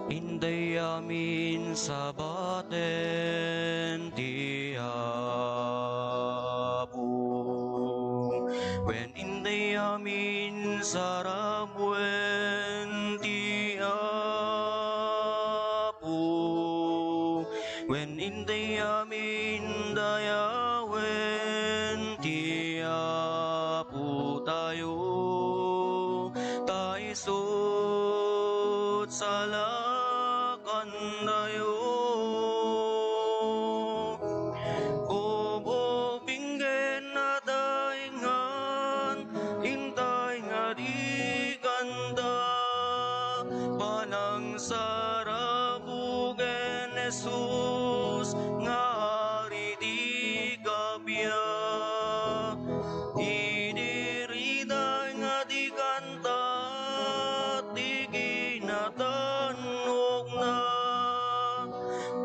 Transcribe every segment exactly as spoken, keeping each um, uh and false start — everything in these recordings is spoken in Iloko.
Inday amin sabaten ti Apo, wen inday amin sarabuen ti Apo, wen inday amin dayawen ti Apotayo, ta isut' salakantayo. Ubobinggen a taengan, intay nga di kanta, panangsarabuken Jesus nga Ari ti kappia. Idi riday nga di kanta ti kinatannokna.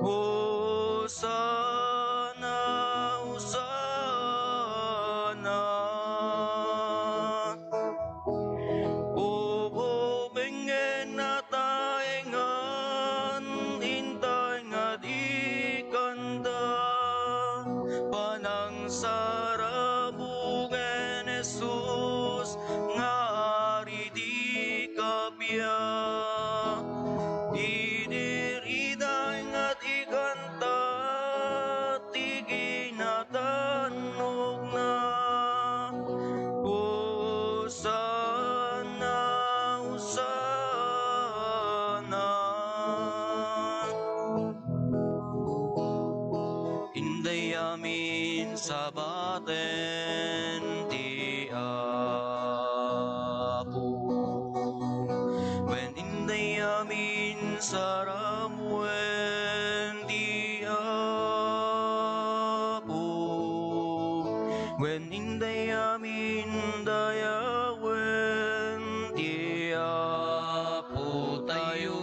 Hosanna, Hosanna. Ubobinggen a taengan, intay nga di kanta, panangsarabuken Jesus nga Ari ti kappia. Idi riday nga di kanta ti kinatannokna. Hosanna, Hosanna. Inday amin sabaten ti Apo, wen inday amin sarabuen ti Apo, wen inday amin dayawen ti Apotayo,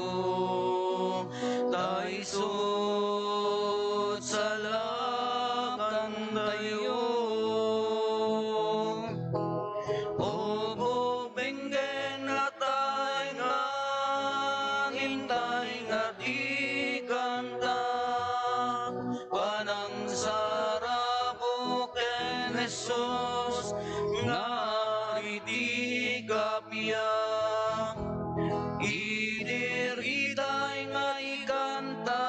ta isut' salakantayo. Ubobinggen a taengan, intay nga di kanta, panangsarabuken Jesus nga Ari ti kappia. Idi riday nga ikanta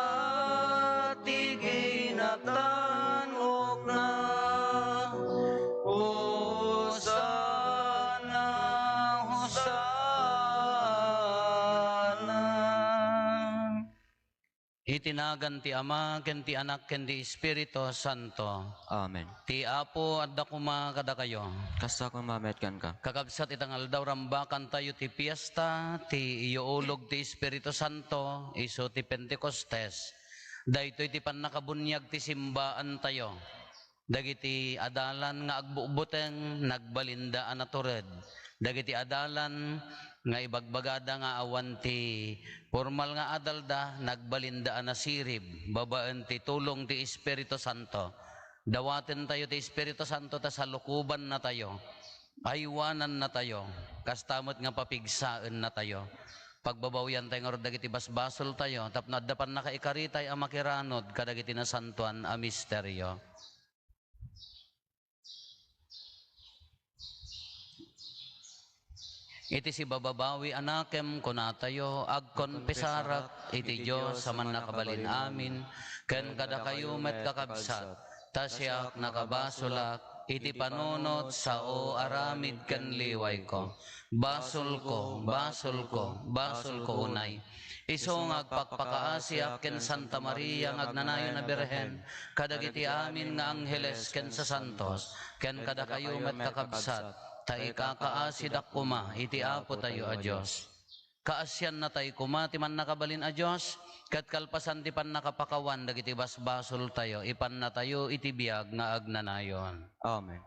ti kinatannokna. Hosanna, Hosanna. Iti nagan ti Ama, ken ti Anak, ken ti Espiritu Santo. Amen. Ti Apo adda koma kadakayo. Kasta koma met kenka. Kakabsat, ita nga aldaw, rambakantayo ti fiesta ti iuulog ti Espiritu Santo, isu ti Pentecostes. Daytoy ti pannakabuniag ti simbaantayo. Dagiti adalan nga agbutbuteng, nagbalinda a natured. Dagiti adalan nga ibagbagada nga awan ti pormal nga adalda, nagbalinda a nasirib babaen ti tulong ti Espiritu Santo. Dawatentayo ti Espiritu Santo ta salukobannatayo, aywanannatayo, kasta met nga papigsaennatayo. Pagbabawiantayo ngarud dagiti basbasoltayo tapno adda pannakaikaritay a makiranod kadagiti nasantoan a misterio. Iti sibababawi a nakem, kunatayo, agkonpesarak iti Dios a Mannakabalin-amin, ken kadakayo met, kakabsat, ta siak nakabasolak iti panunot sao aramid ken liwayko. Basolko, basolko, basolko unay. Isu nga agpakpakaasiak ken Santa Maria nga agnanayon a Birhen, kadagiti amin nga angheles ken sasantos, ken kadakayo met, kakabsat, ta ikakaasidak koma iti Apotayo a Dios. Kaasiannatay koma ti Mannakabalin a Dios, ket kalpasan ti pannakapakawan dagiti basbasoltayo, ipannatayo iti biag nga agnanayon. Amen.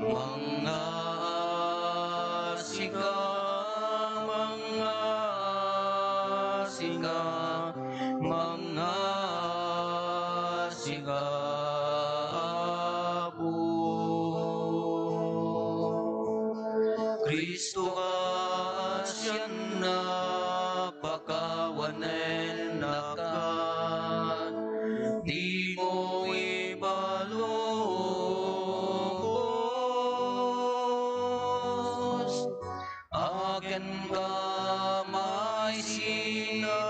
Mangngaasika, mangngaasika, mangngaasika, Apo. Kristo, kaasiannak, pakawanennaka, dimo ipalubos, a kenka maisinaan.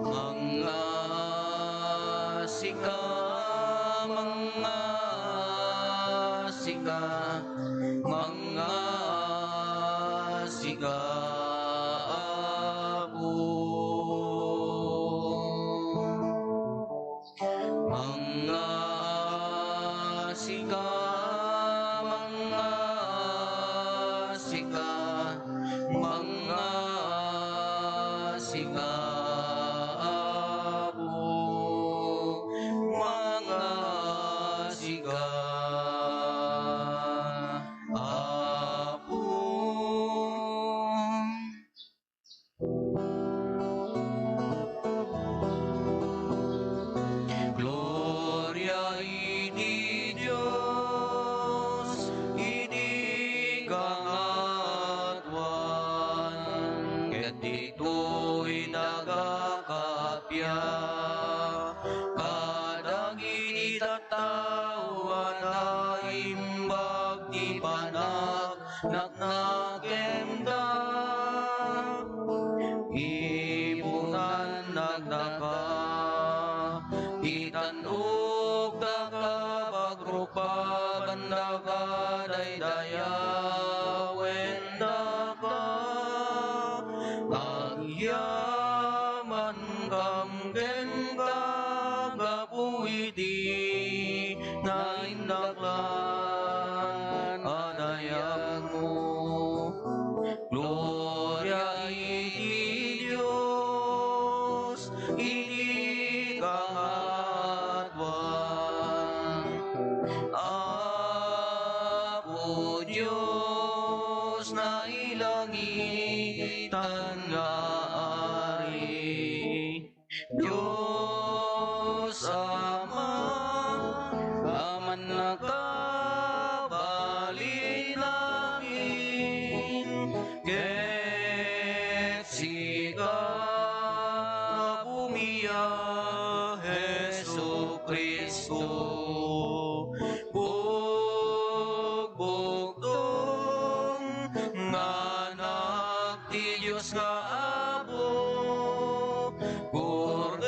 Mangngaasika, mangngaasika, mangngaasika, Apo. Mangngaasika, mangngaasika, mangngaasika, Apo, mangngaasika, Apo. Gloria iti Dios iti kangatoan, ket ditoy nagakappia kadagiti tattao a naimbag ti panag- naknakemda. Ibunan nagdaka ti tannok daka, pagrukbaban daka, daydayawen daka. Agyamankam kenka, gapu iti naindaklan a dayagmo. Gloria iti Dios iti kangatoan. Apo Dios, nailangitan nga Ari. Dios Ama, a mannakabalin langit, ket sika, Apomi a Jesu-Cristo, bugbugtong nga Anak ti Dios nga Apo, Kordero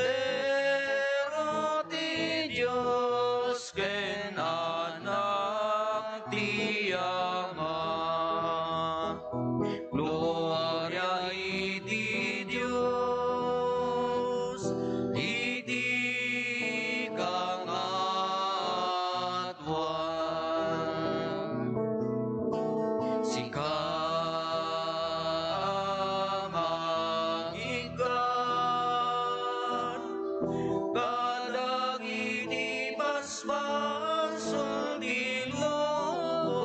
ti Dios ken Anak ti Ama. Gloria iti Dios iti kangatoan. Sika a mangikkan kadagiti basbasol ti lubong,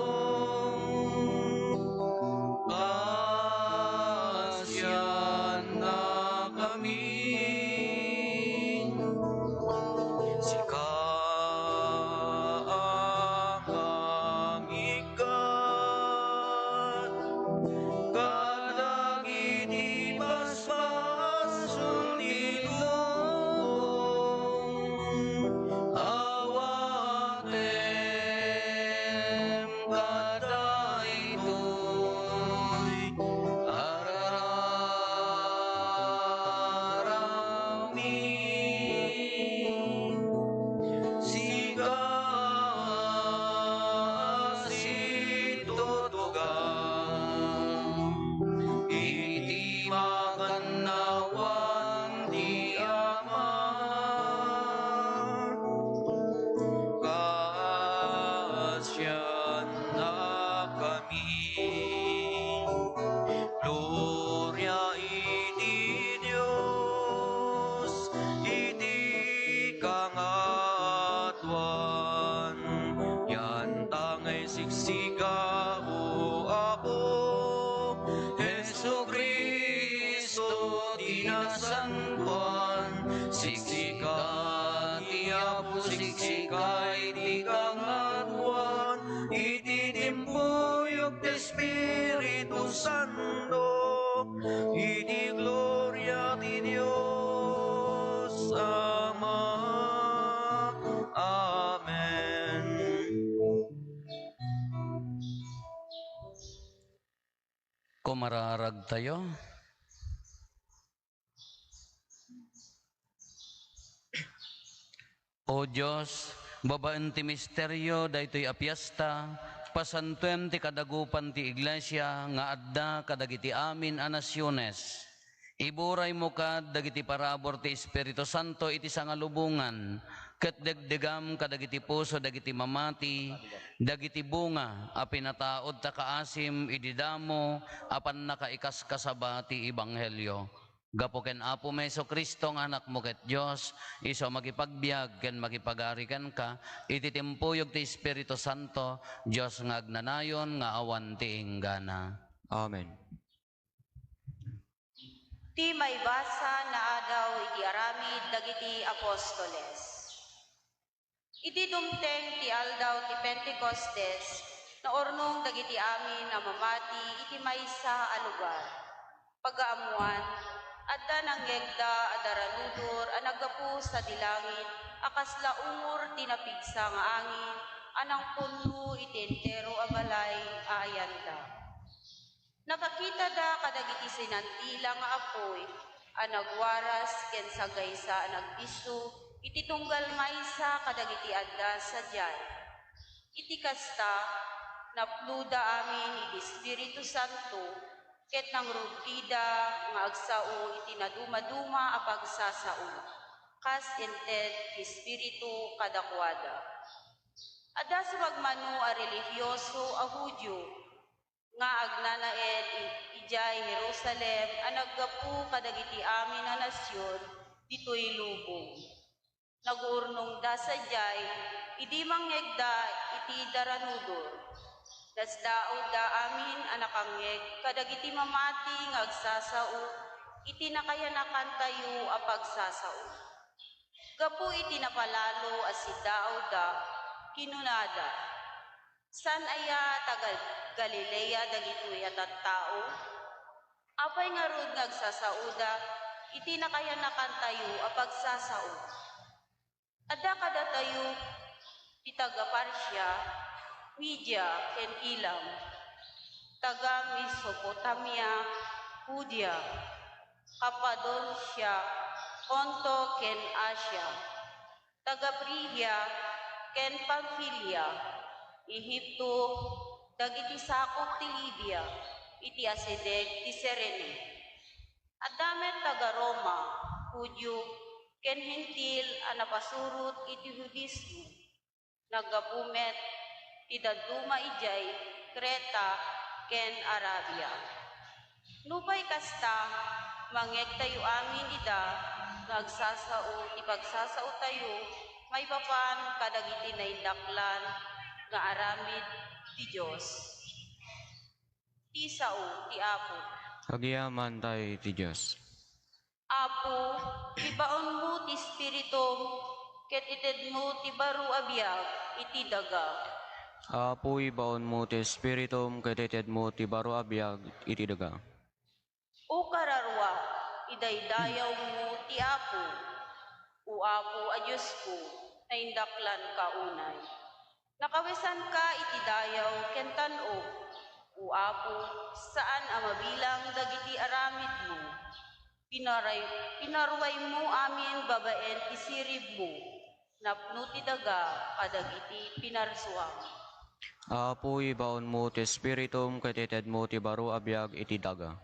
kaasiannakami. Sika a mangikkan kadagiti basbasol ti lubong, Kay ti kangaruan iti timpuyog ti Espiritu Santo, iti gloria ti Dios Ama. Amen. Kumararagtayo. O Dios, babaen ti misterio daytoy a fiesta, pasantoem ti kadagupan ti Iglesia nga adda kadagiti amin a nasiones. Iburaymo kad dagiti parabur ti Espiritu Santo iti sangalubongan, ket degdegam kadagiti puso dagiti mamati, dagiti bunga a pinataud ta kaasim idi damo a pannakaikaskasaba ti ebanghelio. Gapu ken Apomi Jesu-Cristo nga Anakmo ket Dios, isu a makipagbiag ken makipagari kenka, iti timpuyog ti Espiritu Santo, Dios nga agnanayon nga awan ti inggana. Amen. Ti maibasa nga adaw iti aramid dagiti apostoles. Idi dumteng ti aldaw ti Pentecostes, naurnong dagiti amin a mamati iti maysa a lugar. Pagaammuan, adda nangngegda a daranudor a naggapu sadi langit a kasla ungor ti napigsa nga angin a nangpunno iti entero a balay a ayanda. Nakakitada kadagiti sinandila nga apuy a nagwaras ken sagaysa a nagdisso iti tunggal maysa kadagiti adda sadiay. Iti kasta, napnoda amin iti Espiritu Santo ket nangrugtida nga agsao iti nadumaduma a pagsasao, kas inted ti Espiritu kadakuada. Adda sumagmamano a relihioso a Judio nga agnanaed i-, idiay Jerusalem a naggapu kadagiti amin a nasion ditoy lubong. Naguurnongda sadiay idi mangngegda iti daranudor. Nasdaawda amin a nakangngeg kadagiti mamati nga agsasao iti nakayanakantayo a pagsasao. Gapu iti napalalo a siddaawda, kinunada, "Saan aya taga Galilea dagitoy a tattao? Apay ngarud nga agsasaoda iti nakayanakantayo a pagsasao? Adda kadatayo ti taga-Partia, Media, ken Elam, taga-Mesopotamia, Judea, Capadocia, Ponto ken Asia, taga-Frigia ken Pamfilia, Ehipto, dagiti sakup ti Libia, iti asideg ti Cirene. Adda met taga-Roma, Judio, ken Hentil a napasurot iti Judaismo. Naggapu met ti dadduma idiay Creta ken Arabia." Nupay kasta, mangngegtayo amin ida nga agsasao ti pagsasaotayo maipapan kadagiti naindaklan nga aramid ti Dios. Ti sao ti Apo. Agyamankay ti Dios. Apo, ibaonmo ti Espiritum, ket itedmo ti baro a biag iti daga. Apo, ibaonmo ti Espiritum, ket itedmo ti baro a biag iti daga. O kararua, idaydayawmo ti Apo. O Apo a Diosko, naindaklanka unay. Nakawesanka iti dayaw ken tan-ok. O Apo, saan a mabilang dagiti aramidmo. Pinaray-, pinaruaymo amin babaen ti siribmo. Napno ti daga kadagiti pinarsuam. Apo, ibaonmo ti Espiritum ket itedmo ti baro a biag iti daga.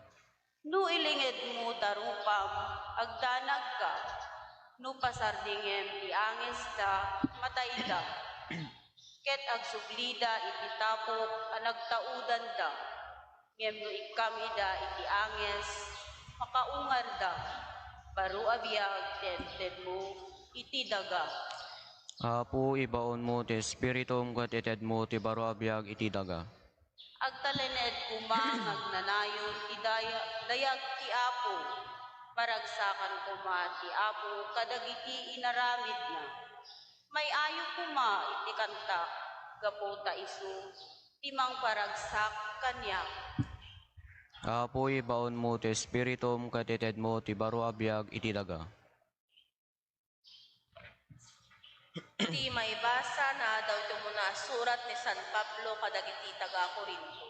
No ilingedmo ta rupam, agdanagka. No pasardingem ti angesta, matayda. Ket agsublida iti tapok a nagtaudanda. Ngem no ikkam ida iti anges, makaungarda. Baro a biag ti intedmo iti daga. Apo, ibaonmo ti Espiritum ket itedmo ti baro a biag iti daga. Agtalinaed koma nga agnanayon ti daya-, dayag ti Apo. Maragsakan koma ti Apo kadagiti inaramidna. May ayo koma iti kanta, gapu ta isu ti mangparagsak kaniak. Apo, ibaonmo ti Espiritum ket itedmo ti baro a biag iti daga. Iti maibasa nga Adaw iti umuna a surat ni San Pablo kadagiti taga-Corinto.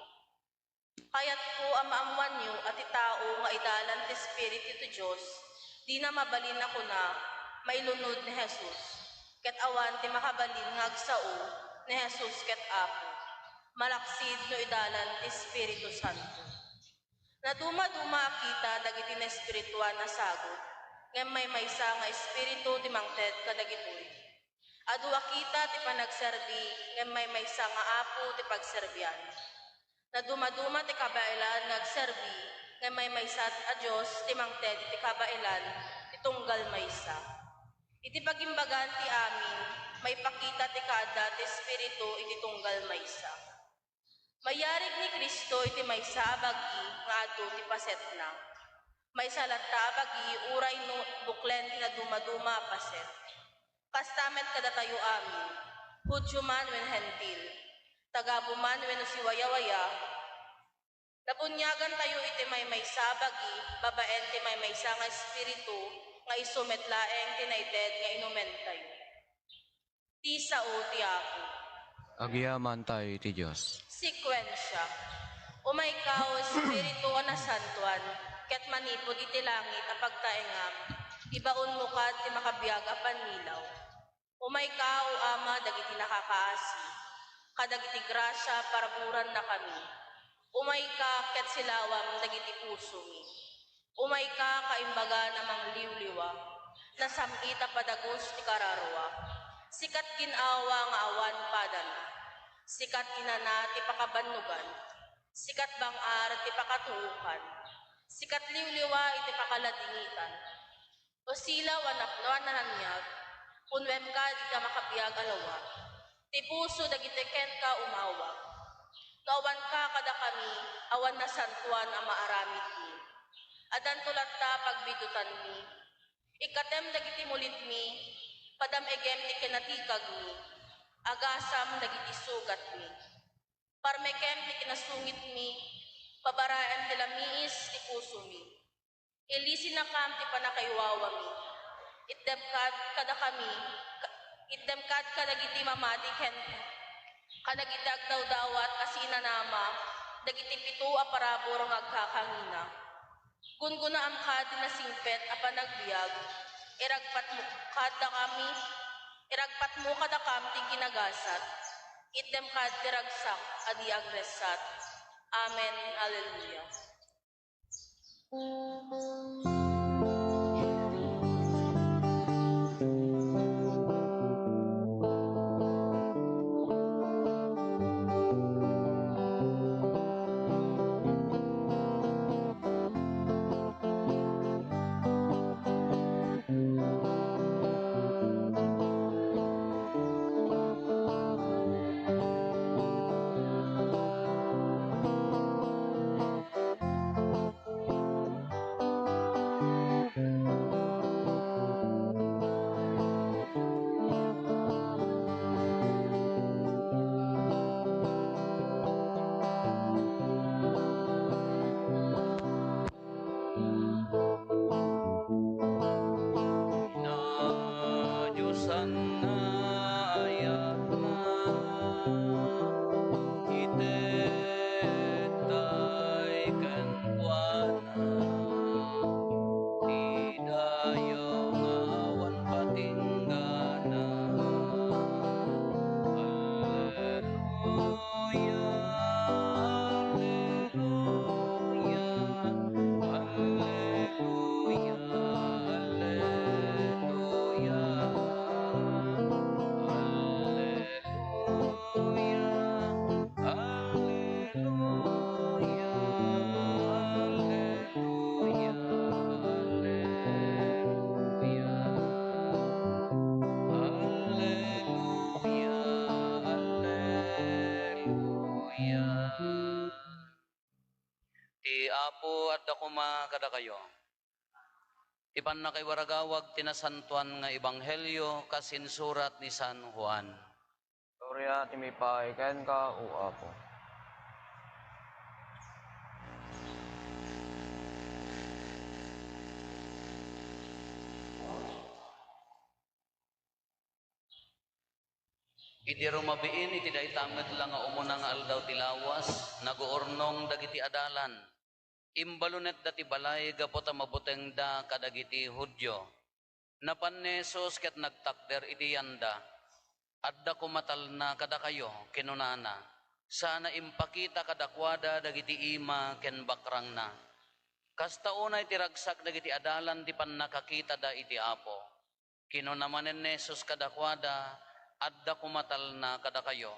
Kayatko a maammoanyo a ti tao nga idalan ti Espiritu ti Dios, dina mabalin a kuna, "Mailunod ni Jesus," ket awan ti makabalin nga agsao ni Jesus ket Apo, malaksid no idalan ti Espiritu Santo. Nadumaduma a kita dagiti naespirituan a sagut, ngem maymaysa nga Espiritu ti mangted kadagitoy. Adu a kita ti panagserbi, ngem maymaysa nga Apo ti pagserbian. Nadumaduma ti kabaelan nga agserbi, ngem maymaysa a Dios ti mangted iti kabaelan ti tunggal maysa. Iti pagimbagan ti amin, maipakita ti kaadda ti Espiritu iti tunggal maysa. Mayarig ni Cristo iti maysa a bagi nga adu ti pasetna. Maysa latta a bagi uray no buklen ti nadumaduma a paset. Kasta met kadatayo amin, Judio man wen Hentil, tagabu man wenno siwayawaya, nabuniagantayo iti maymaysa a bagi babaen ti maymaysa nga Espiritu nga isu met laeng ti naited nga inumentayo. Ti sao ti Apo. Agyamankay ti Dios. Sekuensia. Umayka, O Espiritu a nasantoan, ket manipud iti langit a pagtaengam, ibaonmo kad ti makabiag a pannilaw. Umayka, O Ama dagiti nakakaasi, kadagiti grasia paraburannakami. Umayka ket silawam dagiti pusomi. Umayka, kaimbagan a mangliwliwa, nasam-it a padagus ti kararua. Sikat gin-awa nga awan padana. Sikat inana ti pakabannogan. Sikat bang-ar ti pakatuokan. Sikat liwliwa iti pakaladingitan. O silaw a napnoan a naniag, punwem kad iti a makabiag a lawa. Ti puso dagiti kenka umawag. No awanka kadakami, awan nasantoan a maaramidmi. Addanto latta pagbidutanmi. Ikkatem dagiti mulitmi, padam-egem ti kinatikagmi, agasam dagiti sugatmi. Parmekem ti kinasungitmi, pabaraem ti lamiis ti pusomi. Ilisinakam ti pannakaiwawami. Itdem kad kadakami, ka-, itdem kad kadagiti mamati ken kadagiti agdawdawat a siinanama dagiti pito a parabur nga agkakangina. Gungunaam kad ti nasingpet a panagbiag, iragpatmo kad dakami, iragpatmo kadakam ti kinagasat, itdem kad ti ragsak a di agressat. Amen. Alleluia. Nadiosan nga ayatna, itedtay kenkuana ti dayaw nga awan patinggana. Alleluia. Alleluia, alleluia, alleluia, alleluia, alleluia, alleluia, alleluia, alleluia. Ti Apo adda koma kadakayo. Ti pannakaiwaragawag ti nasantoan nga ebanghelio kas insurat ni San Juan. Gloria ti maipaay kenka, O Apo. Idi rumabiin iti dayta met la nga umuna nga aldaw ti lawas, naguurnong dagiti adalan. Imbalunetda ti balay gapu ta mabutengda kadagiti Judio. Napan ni Jesus ket nagtakder iti yanda. "Adda koma talna kadakayo," kinunana, "sana impakita kadakuada dagiti ima ken bakrangna." Kasta unay ti ragsak dagiti adalan ti pannakakitada iti Apo. Kinuna manen ni Jesus kadakuada, "Adda koma talna kadakayo.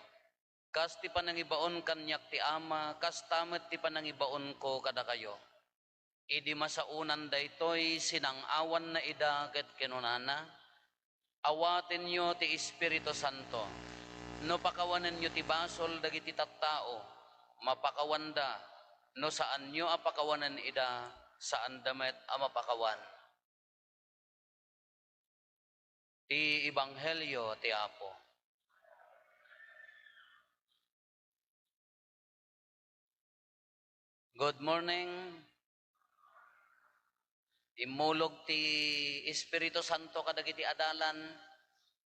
Kas ti panangibaon kaniak ti Ama, kasta met ti panangibaonko kadakayo." Idi masaonan daytoy, sinang-awanna ida ket kinunana, "Awatenyo ti Espiritu Santo. No pakawanenyo ti basol dagiti tattao, mapakawanda. No saanyo a pakawanen ida, saanda met a mapakawan." Ti Ebanghelio ti Apo. Good morning. Immulog ti Espiritu Santo kadagiti adalan,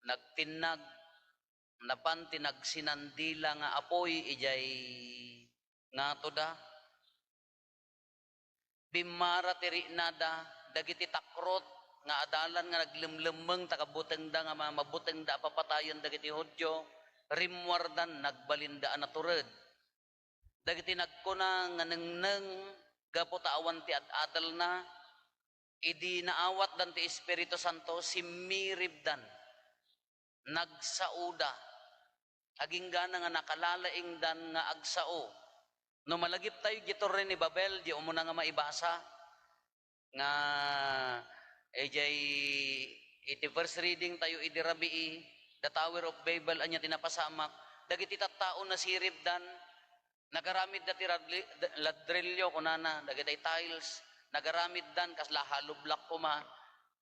nagtinnag, napan ti nagsinandila nga apuy idiay ngatoda. Bimmara ti riknada dagiti takrot nga adalan nga naglemlemmeng ta kabutengda nga ma-, mabutengda a papatayen dagiti Judio, rimmuardan, nagbalinda a natured. Dagiti nagkuna nga nengneng gapu ta awan ti ad-adelna, idi naawatdan ti Espiritu Santo, simmiribdan, nagsaoda. Aginggana nga nakalalaingdan nga agsao. No malagiptayo idiay Torre ni Babel, di umuna nga maibasa, nga idiay iti first reading tayo idi rabii, The Tower of Babel, ania ti napasamak? Dagiti tattao nasiribdan, nagaramidda ti radli-, ladrillo, kunana, dagiti tiles, nagaramiddan, kasla hollow block koma.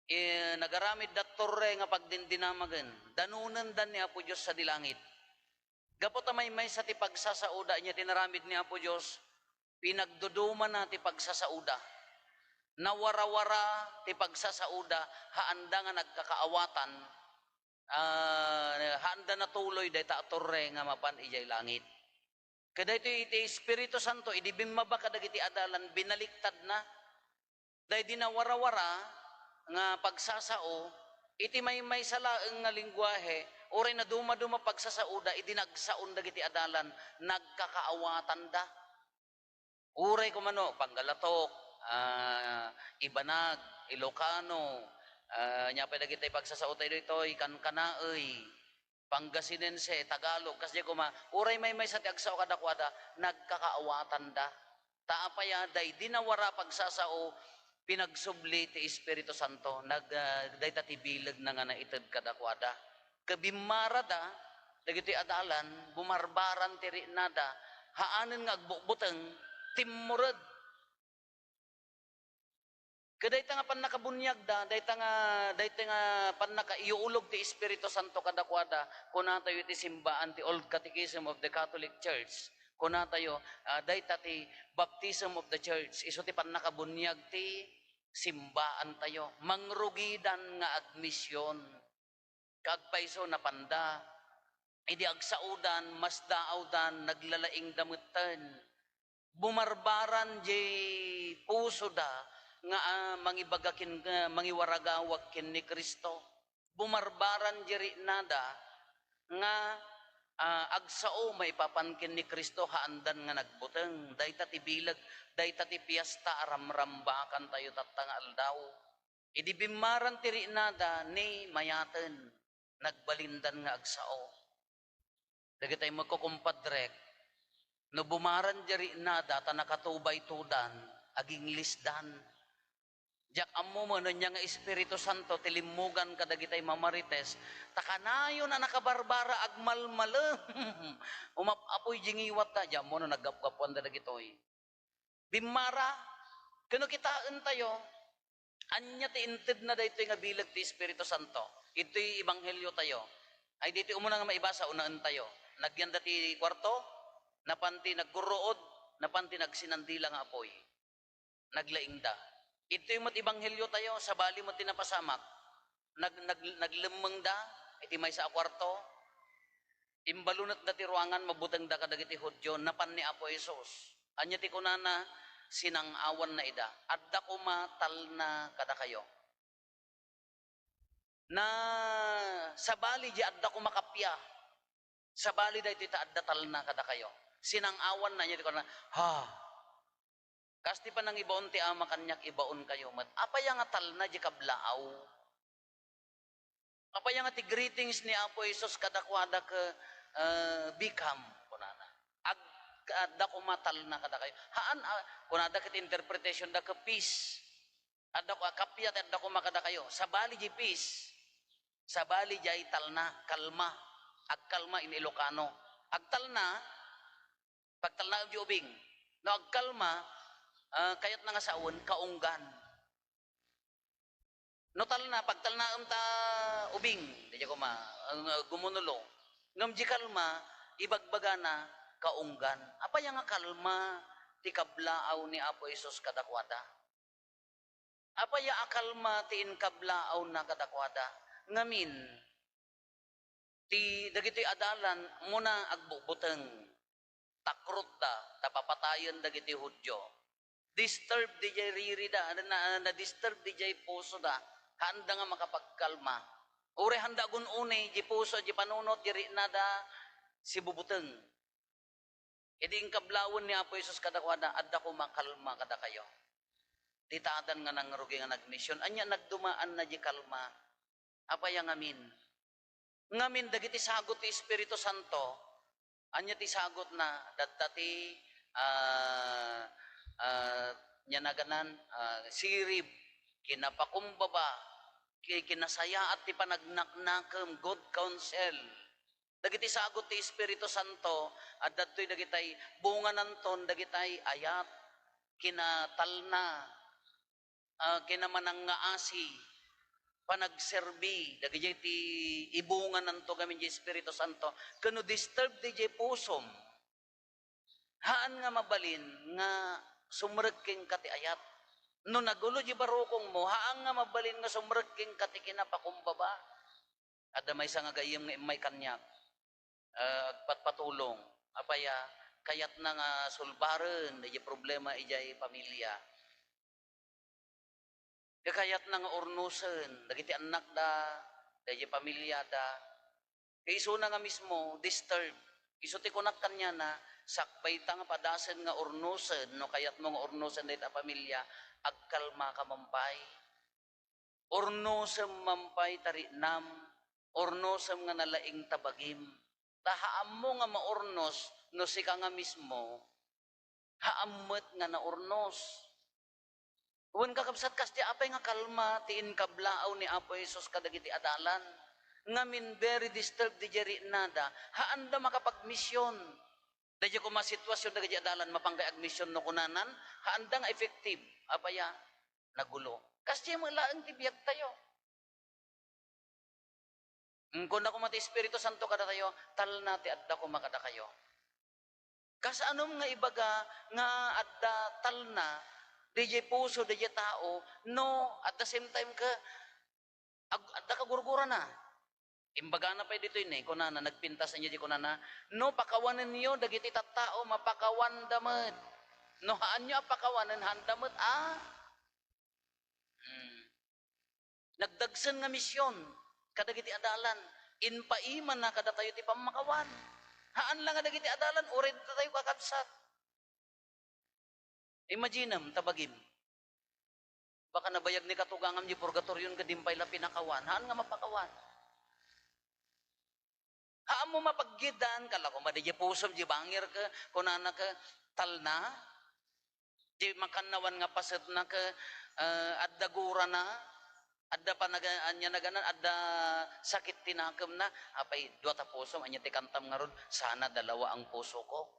Eh, nagaramidda torre nga pagdindinamagen. Danonendan ni Apo Dios sadi langit. Gapu ta maymaysa ti pagsasaoda, ania ti naramid ni Apo Dios? Pinagdudumana ti pagsasaoda. Nawarawara ti pagsasaoda, haanda nga nagkakaawatan, ah, haanda natuloy dayta a torre nga mapan idiay langit. Kadaytoy iti Espiritu Santo, idi bimmaba kadagiti adalan, binaliktadna. Daydi nawarawara nga pagsasao, iti maymaysa laeng nga lengguahe, uray nadumaduma pagsasaoda, idi nagsaon dagiti adalan, nagkakaawatanda. Uray kumano, Panggalatok, ah, Ibanag, Ilocano, ah, ania pay dagiti pagsasaotayo ditoy, Kankanaey, Pangasinense, Tagalog, kasdiay koma, uray maymaysa ti agsao kadakuada, nagkakaawatanda. Ta apay a, daydi nawara pagsasao, pinagsubli ti Espiritu Santo, nag-, ah, dayta ti bilegna nga naited kadakuada. Ket bimmarada, dagiti adalan, bumarbaran ti riknada, haanen nga agbutbuteng, timmured. Ket dayta nga pannakabuniagda, dayta nga, dayta nga pannakaiulog ti Espiritu Santo kadakuada, kunatayo iti simbaan ti Old Catechism of the Catholic Church. Kunatayo, ah, dayta ti baptism of the church. Isu ti pannakabuniag ti simbaantayo. Mangrugidan nga admision. Kaagpayso, napanda. Idi agsaodan, masdaawdan, naglalaingda metten. Bumarbaran diay pusoda nga, ah, mangibaga ken, nga mangiwaragawag ken ni Cristo. Bumarbaran diay riknada nga, ah, agsao maipapan ken ni Cristo, haandan nga nagbuteng. Dayta ti bileg, dayta ti piesta a ramrambakantayo tatta nga aldaw. Idi bimmaran ti riknada ni mayaten, nagbalindan nga agsao. Dagitay met ko, kumpadrek, no bumaran diay riknada ta nakatubaytodan, aginglisdan. Diak ammo met no ania nga Espiritu Santo ti limmugan kadagitay mamarites, ta kanayon a nakabarbara, agmalmalem. Umap-apoy diay ngiwatta, diak ammo no naggapgapuanda dagitoy. Bimmara, ken no kitaentayo, Ania ti intedna daytoy nga bileg ti Espiritu Santo? Itoy ebanghelio tayo. Ay, ditoy umuna nga maibasa, unaen tayo. Nagyan da ti kuarto, napan ti naggurruod, napan ti nagsinandila nga apuy. Naglaingda. Itoy met ebanghelio tayo, sabali met ti napasamak. Nag-, nag-, naglemmengda iti maysa a kuarto. Imbalunetda ti ruangan, mabutengda kadagiti Judio, napan ni Apo Jesus. Ania ti kunana? Sinang-awanna ida. Adda koma talna kadakayo. Na sabali di adda koma kappia. Sabali daytoy ta adda talna kadakayo. Sinang-awanna, ania ti kunana? Ha. Kas ti panangibaon ti Ama kaniak, ibaonkayo met. Apay nga talna di kablaaw? Apay nga ti greetings ni Apo Jesus kadakuada ket, eh, "Be calm," kunana. Ag-, adda koma talna kadakayo. Haan, ah, kunada ket interpretation da ket peace. Adda ko, kappia ti adda koma kadakayo. Sabali di peace. Sabali diay talna, kalma. Agkalma in Ilocano. Agtalna, pagtalnaem di ubing. No agkalma, ah, kayatna nga sawen, kaunggan. No talna, pagtalnaem ta ubing, di koma, ah, gumunulo. Ngem di kalma, ibagbagana, kaunggan. Apay nga kalma ti kablaaw ni Apo Jesus kadakuada? Apay a kalma ti inkablaawna kadakuada? Ngamin, ti dagitoy adalan, umuna agbutbuteng, takrotda, ta papatayen dagiti Judio. Disturb diay ririda, na, na-disturb diay pusoda, haanda nga makapagkalma. Uray haanda agun-uni, di puso, di panunot, di riknada, sibubuteng. Idi inkablawen ni Apo Jesus kadakuada, "Adda koma kalma kadakayo." Dita adan nga nangrugi nga nagmission. Ania nagdumaanna di kalma? Apay a ngamin? Ngamin dagiti sagut ti Espiritu Santo, ania ti sagutna? Dadda ti, ah, ah, nia naganan, ah, sirib, kinapakumbaba, ki-, kinasayaat ti panagnaknakem, good counsel. Dagiti sagut ti Espiritu Santo, adda ditoy dagitay bungananton dagitay ayat, kinatalna, ah, kinamanangngaasi, panagserbi, dagiti ibungananto gamin di Espiritu Santo. Ken no disturb diay pusom, haan nga mabalin nga sumrek kenka ti ayat. No nagulo di barukongmo, haan nga mabalin nga sumrek kenka ti kinapakumbaba. Adda maysa nga gayyem nga immay kaniak, ah, agpatpatulong. Apay a, kayatna nga sulbaren daydiay problema idiay pamilia. Kakayatna nga urnosen dagiti annakda, daydiay pamiliada. Kay isuna nga mismo, disturb. Isu ti kunak kaniana, sakbayta nga padasen nga urnosen, no kayatmo nga urnosen dayta a pamilia, agkalmaka man pay. Urnosem man pay ta riknam, urnosem nga nalaing ta bagim. Ta haammo nga maurnos no sika nga mismo, haam met nga naurnos. Wen, kakabsat, kasdi apay nga kalma ti inkablaaw ni Apo Jesus kadagiti adalan? Ngamin, very disturbed diay riknada, haanda makapagmission. Daydiay koma sitwasyon dagiti adalan, mapanggay agmission no kunanan, haanda nga effective. Apay a, nagulo. Kasdiay met laeng ti biagtayo. Ngem kuna koma ti Espiritu Santo kadatayo, "Talna ti adda koma kadakayo." Kasano nga ibaga nga adda talna daydiay puso daydiay tao no at the same time ka ag-, adda kagurgurana? Imbagana pay ditoy ni, kunana, nagpintas idiay kunana, "No pakawanenyo dagiti tattao, mapakawanda met. No haanyo a pakawanen, haanda met a." Hmm. Nagdagsen nga mision kadagiti adalan. Impaimana kadatayo ti pammakawan. Haan la nga dagiti adalan, uray datayo kakabsat. Imaginem, ta bagim. Baka nabayag ni katugangam di purgatoryon ket di pay la pinakawan. Haan nga mapakawan. Haammo mapaggidan, kala ko madi di pusom, di bangir ka, kunana ka, talna, di makannawan nga pasetna ka, eh, adda gurana, adda panaga-, ania naganan, adda sakit ti nakemna, apay, dua ta pusom, ania ti kantam ngarud, sana dalawa ang puso ko.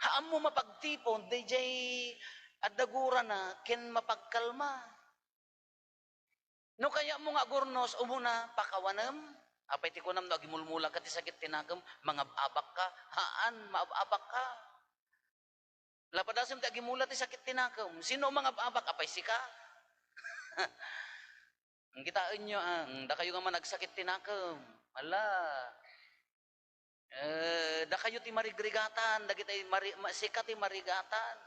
Haammo mapagtipon daydiay adda gurana ken mapagkalma. No kayatmo nga agurnos, umuna, pakawanem. Apay ti kunam no agimulmulaka ti sakit ti nakem, mangab-abakka? Haan, maab-abakka. Lapadasem ti agimula ti sakit ti nakem. Sino mangab-abak? Apay sika? Kitaenyo, ah, mm, dakayo nga man agsakit ti nakem. Ala. Eh, dakayo ti marigrigatan, dagitay mari-, ma-, sika ti marigatan.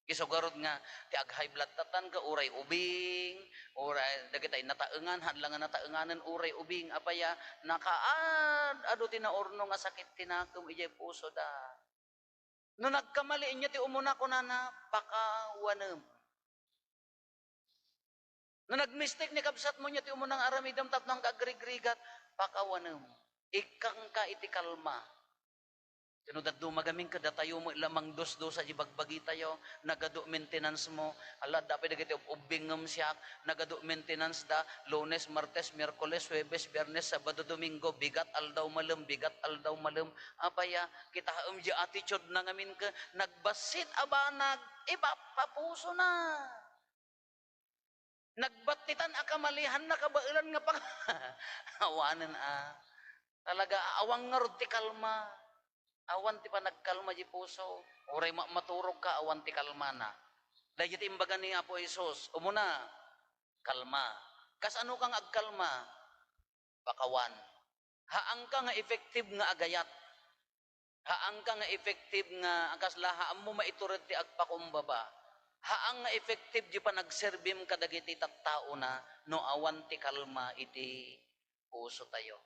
Isu garud nga, ti ag-high blood tatan ka, uray ubing, uray dagitay nataengan, haan la nga nataenganen, uray ubing, apaya, nakaad-ado ti naurno nga sakit ti nakem idiay pusoda. No nagkamali, ania ti umuna, kunana, "Pakawanem." No nagmistik ni kabsatmo, ania ti umuna nga aramidem tapno agrigrigata? Pakawanem. Ikkangka iti kalma. Ket no dadduma gamin, kadatayo met la mangdusdusa di bagbagitayo, nagadu maintenance mo. Ala, adda pay dagiti ub-, ubbing ngem siak, nagadu maintenance da, Lunes, Martes, Miyerkules, Huwebes, Biyernes, Sabado, Domingo, bigat aldaw malem, bigat aldaw malem. Apaya, kitaem di attitude na ngamin ket nagbassit a banag, ipapapusona. Nagbattitan a kamalian, nakabaelan nga pang-, awanen a. Talaga, awan ngarud ti kalma. Awan ti panagkalma di puso. Uray ma-, maturogka, awan ti kalmana. Daydi ti imbaga ni Apo Jesus, umuna, kalma. Kasano ka nga agkalma? Pakawan. Haanka nga effective nga agayat. Haanka nga effective nga kasla, haanmo maitured ti agpakumbaba. Haan nga effective di panagserbim kadagiti tattaona no awan ti kalma iti pusotayo.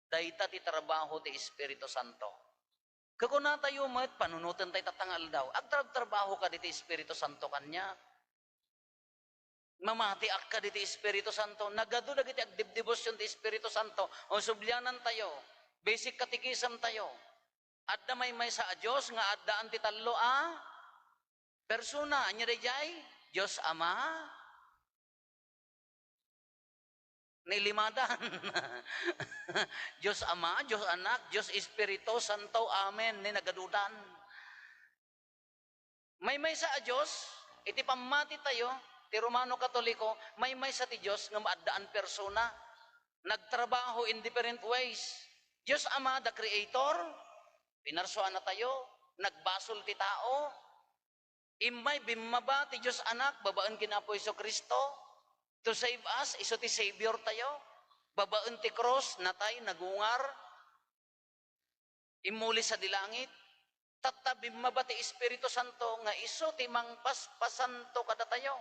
Dayta ti trabaho ti Espiritu Santo. Kakunatayo met, panunotentayo tatta nga aldaw, agtrabtrabaho kadi ti Espiritu Santo kaniak? Mamatiak kadi ti Espiritu Santo? Nagadu dagiti agdebdebosion ti Espiritu Santo. O, sublianantayo, basic catechism tayo. Adda maymaysa a Dios nga addaan ti tallo a persona. Ania daydiay? Dios Ama, ni limadan. Dios Ama, Dios Anak, Dios Espiritu Santo. Amen. Ni nagadudan. Maymaysa a Dios, iti pammatitayo, ti Romano Katoliko, maymaysa ti Dios ngem addaan persona. Nagtrabaho in different ways. Dios Ama, the Creator, pinarsuanatayo, nagbasol ti tao, immay bimmaba ti Dios Anak babaen ken Apo Jesu-Cristo to save us, isu ti Savior tayo, babaen ti krus, natay, nagungar, immuli sadi langit. Tatta, bimmaba ti Espiritu Santo nga isu ti mangpaspasanto kadatayo.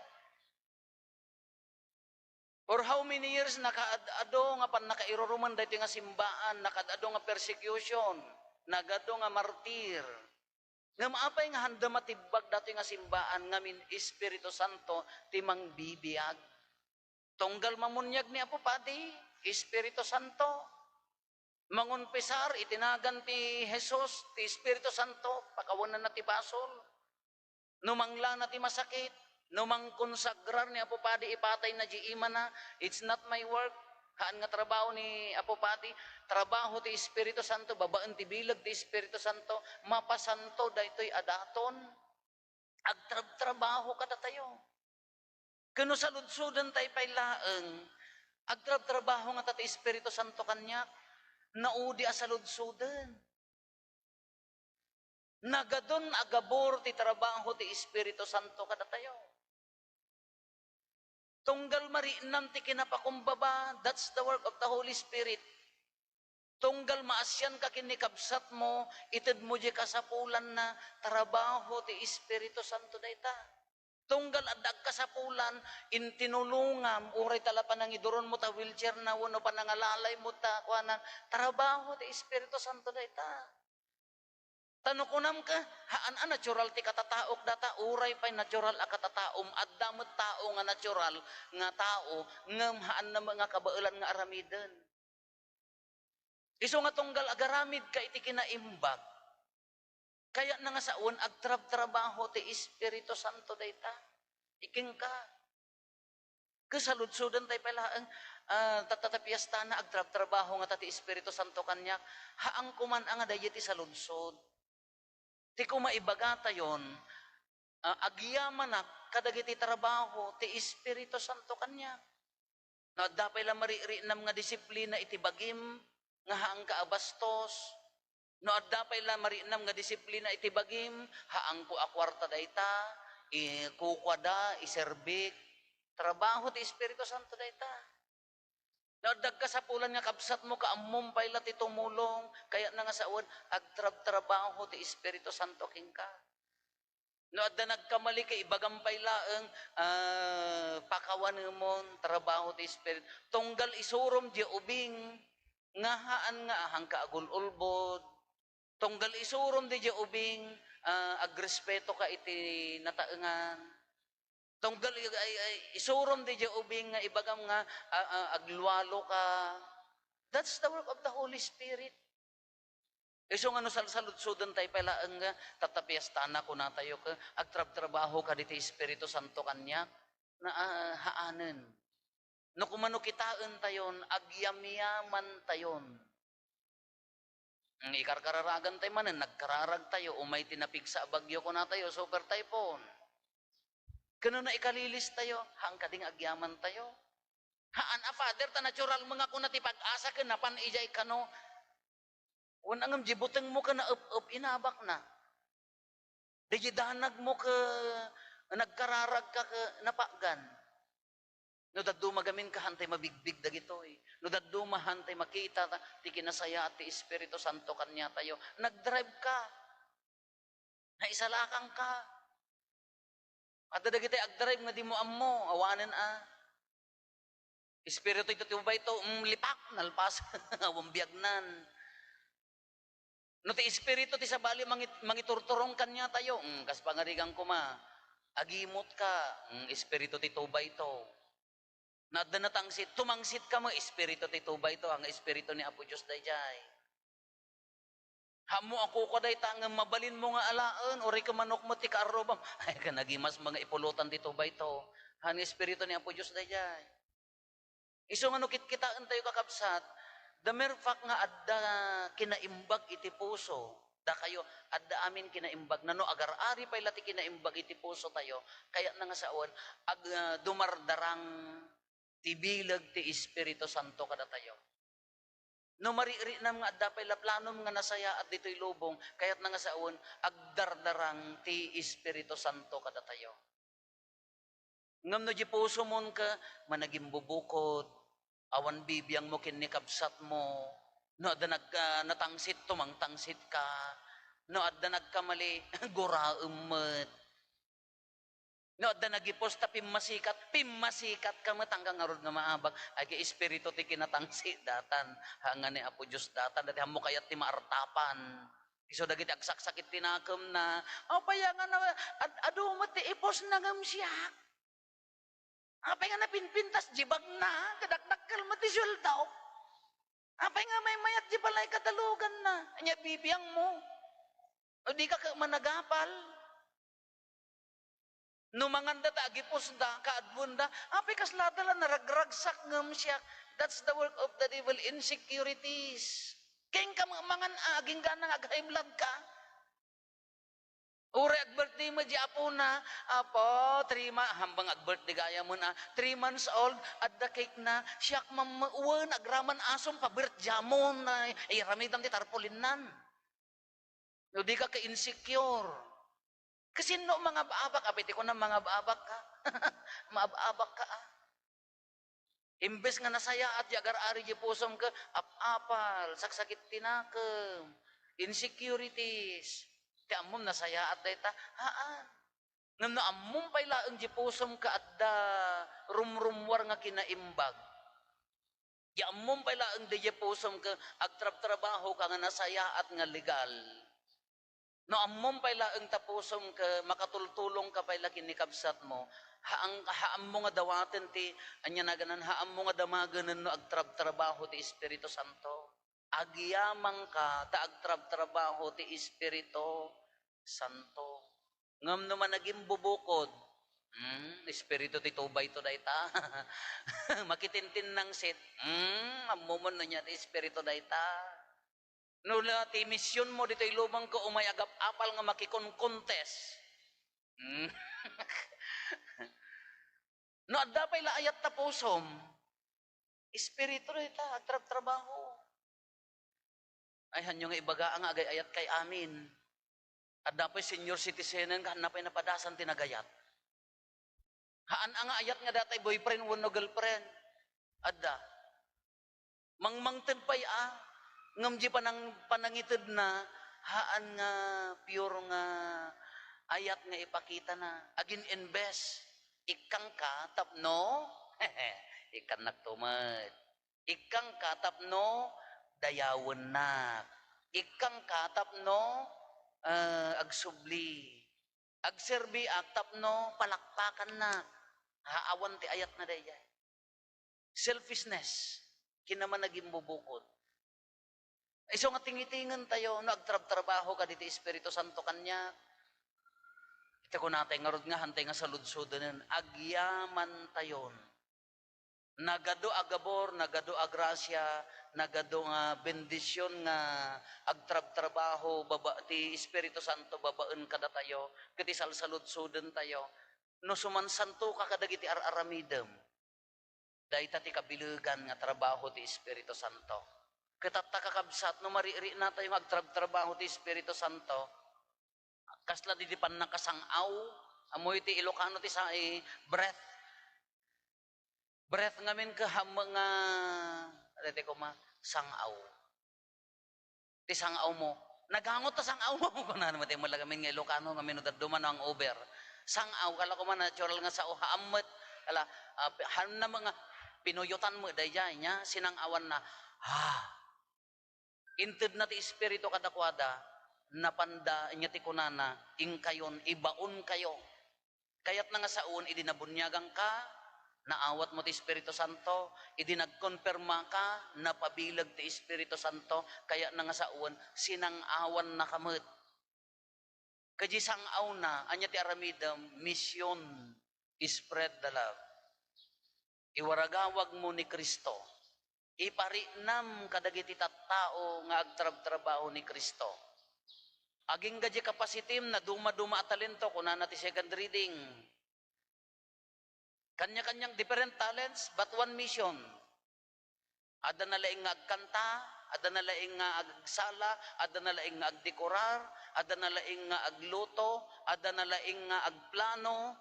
For how many years nakaad-ado nga pannakairurumen daytoy nga simbaan, nakaad-ado nga persecution, nagadu nga martir. Ngem apay nga haanda matibbag datoy nga simbaan ngamin Espiritu Santo ti mangbibiag? Tunggal mamuniag ni Apo Padi, Espiritu Santo. Mangonpesar iti nagan ti Jesus, ti Espiritu Santo, pakawananna ti basol. No manglana ti masakit, no mangkonsagrar ni Apo Padi, ipatayna di imana, "It's not my work." Haan nga trabaho ni Apo Padi, trabaho ti Espiritu Santo, babaen ti bileg ti Espiritu Santo, mapasanto daytoy a daton. Agtrabtrabaho kadatayo. Ken no saludsodentayo pay laeng, agtrabtrabaho ngata ti Espiritu Santo kaniak, naudi a saludsoden. Nagadun a gabur ti trabaho ti Espiritu Santo kadatayo. Tunggal marinnam ti kinapakumbaba, that's the work of the Holy Spirit. Tunggal maasianka ken ni kabsatmo, itedmo diay kasapulanna, trabaho ti Espiritu Santo dayta. Tunggal adda agkasapulan, intinulongam, uray ta la panangiduronmo ta wheelchair na, wenno panangalalaymo ta kuanan, trabaho ti Espiritu Santo dayta. Ta no kunam ka, haan a natural ti katataok data, uray pay natural a katataom, adda met tao nga natural nga tao, ngem haanna met nga kabaelan nga aramiden. Isu nga tunggal agaramidka iti kinaimbag, kayatna nga sawen, agtrabtrabaho ti Espiritu Santo dayta. Ikenka. Ket saludsodentayo pay laeng, ah, tatta ta piestana, agtrabtrabaho ngata ti Espiritu Santo kaniak. Haan koman a nga daydi ti saludsod. Ti koma ibagatayon, ah, agyamanak kadagiti trabaho ti Espiritu Santo kaniak. No adda pay la maririnnam nga disiplina iti bagim, nga haanka a bastos. No adda pay la maririnnam nga disiplina iti bagim, haanko a kuarta dayta, i-, kukuada, iserbik. Trabaho ti Espiritu Santo dayta. No adda kasapulan nga kabsatmo, kaammom pay la ti tumulong, kayatna nga sawen, agtrabtrabaho ti Espiritu Santo kenka. No adda nagkamali ket ibagam pay laeng, ah, pakawanemon, trabaho ti Espiritu. Tunggal isurom diay ubing, nga haan nga ahanka agul-ulbod. Tunggal isurom diay ubing, ah, agrespeto ka iti nataengan. Tunggal i-, ay, ay, isurom diay ubing nga ibagam nga, ah, ah, aglualo ka. That's the work of the Holy Spirit. Isu nga no salsaludsoden tayo pay laeng nga, "Tatta, piestana," kunatayo, ka, "Agtrabtrabaho ka diti Espiritu Santo kaniak." Na, ah, haanen. No kumano kitaen tayon, agyamyaman tayon. Mm, ikarkararagan tayo manen, nagkararag tayo, umay ti napigsa a bagyo, kunatayo, super typhoon. Ken no naikalilis tayo, haan kadi nga agyaman tayo. Haan a, Father, ta natural mo nga kuna ti pag-asa ken napan idiay kano. Wen ngem di butengmo ken naep-ep, inabakna. Dagiti danagmo ket nagkararag ka ket napagan. No dadduma gamin ka, hantay mabigbig dagitoy. No dadduma, hantay makita ta-, ti kinasayaat ti Espiritu Santo kaniatayo. Nagdrive ka. Naisalakang ka. Adda dagiti agdrive nga dimo ammo, awanen a. Espiritu ti tubayto, mm, lipak, nalpas, awan biagnan. No ti Espiritu ti sabali mangit-, mangiturturong kaniatayo, mm, kas pangarigan koma, agimot ka, mm, Espiritu ti tubayto. No adda natangsit, tumangsit ka met, Espiritu ti tubayto, nga Espiritu ni Apo Dios daydiay. Haanmo a kukua dayta ngem mabalinmo nga alaen, uray ket manok met ti kaarrubam. Ay, ken nagimas nga ipulotan ti tubayto. Haan nga Espiritu ni Apo Dios daydiay. Isu nga no kitkitaentayo, kakabsat, the mere fact nga adda kinaimbag iti puso, dakayo, adda amin kinaimbag. Nano agar-ari pay la ti kinaimbag iti pusotayo, kayatna nga sawen, ag-, ah, dumardarang ti bileg ti Espiritu Santo kadatayo. No maririnnam nga adda pay la planom nga nasayaat ditoy lubong, kayatna nga sawen, agdardarang ti Espiritu Santo kadatayo. Ngem no di pusomon ket managimbubukod, awan bibiangmo ken ni kabsatmo, no adda nag-, ah, natangsit, tumangtangsit ka, no adda nagkamali, guraem met. No adda nagipos ta pimmasikat, pimmasikat ka met, angka ngarud nga maabak. Ay, ket espiritu ti kinatangsit datan, haan nga ni Apo Dios datan, dati haanmo kayat ti maartapan. Isu dagiti agsaksakit ti nakemna, apay nga na-, ad-, adu met ti iposna ngem siak. Apay nga napinpintas di bagna, kadakdakkel met ti sueldo. Apay nga maymayat di balay kadaluganna, ania bibiangmo? O di ka ket managapal? No manganda ta agipusda, kaadwenda, apay kaslada la naragragsak ngem siak? That's the work of the devil, insecurities. Kenka met mangan a, agingga nga ag-high blood ka. Uray ag-birthday met di apona, apo, three ma-, hambang ag-birthday gayam a, three months old, adda cake na, siak mamma, wen, agraman asom, pa-birthday mo na, iramidam ti tarpaulin nan. No di ka ka-insecure. Kasinno mangab-abak? Apay ti kuna, mangab-abak ka? Maab-abak ka, ah. Imbes nga nasayaat ti agar-ari di pusom ket ap-apal, saksakit ti nakem, insecurities. Ti ammom nasayaat dayta? Haan. Ngem no ammom pay laeng di pusom ket adda rumrummuar nga kinaimbag, di ammom pay laeng daydiay pusom ket agtrabtrabaho ka nga nasayaat nga legal. No ammom pay laeng ta pusom ket makatultulong ka pay la ken ni kabsatmo, haan, haanmo nga dawaten ti, ania naganan, haanmo nga damagenen no agtrabtrabaho ti Espiritu Santo. Agyamang ka ta agtrabtrabaho ti Espiritu Santo. Ngem no managimbubukod, hmm, espiritu ti tubayto dayta. Makitintinnangsit, hmm, ammomon no ania ti espiritu dayta. No la ti misionmo ditoy lubong ket umay agap-apal nga makikonkontes. Hmm. No adda pay la ayat ta pusom, Espiritu dayta, agtrabtrabaho. Ay, hanyo nga ibaga nga agay-ayat kay amin. Adda pay senior citizen nga hanna pay napadasan ti nagayat. Haan a nga ayat nga datay boyfriend wenno girlfriend. Adda. Mangmangted pay a, ngem di panang-, panangitedna, haan nga pure nga ayat nga ipakitana. Agin-invest, ikkangka tapno, ikkannak tumet. Ikkangka tapno dayawennak. Ikkangka tapno, eh, agsubli. Agserbiak tapno palakpakannak. Ha, awan ti ayatna daydiay. Selfishness, kinamanagimbubukod. Isu nga tingitingentayo no agtrabtrabaho kaditi Espiritu Santo kaniak. Iti kunatay ngarud nga hantay nga saludsoden, agyamantayon. Nagadu a gabur, nagadu a grasia, nagadu nga bendisyon nga agtrabtrabaho baba-, ti Espiritu Santo babaen kadatayo, ket isalsaludsodentayo. No sumansantoka kadagiti ar-aramidem, dayta ti kabilegan nga trabaho ti Espiritu Santo. Ket atta, kakabsat, no maririnatayo nga agtrabtrabaho ti Espiritu Santo, kasla di, di pannakasang-aw, ammoyo ti Ilocano ti sa-, eh, breath. Breath ngamin ket hammo nga, daytoy koma, sang-aw. Ti sang-awmo. Nagangot ta sang-awmo. Kunana met ti mula ngamin nga Ilocano, ngamin no dadduma no hangover. Sang-aw, kala koma natural nga sao, haan met. Ala, ah, pi-, haan na nga, pinuyotan met daydiay, nia, sinang-awanna. Ah. Intedna ti Espiritu kadakuada, napanda, nia ti kunana, inkayon, ibaonkayo. Kayatna nga saoen, idi nabuniagangka, naawatmo ti Espiritu Santo, idi nagkonpermaka, napabileg ti Espiritu Santo, kayatna nga saoen, sinang-awannaka met. Ket diay sang-awna, ania ti aramidem? Mission, spread the love. Iwaragawagmo ni Cristo. Iparinam kadagiti tattao nga agtrabtrabaho ni Cristo. Agingga diay capacity-m, nadumaduma a talento, kunana ti second reading. Kanya-kanyang different talents, but one mission. Adda nalaing nga agkanta, adda nalaing nga agsala, adda nalaing nga agdekorar, adda nalaing nga agluto, adda nalaing nga agplano.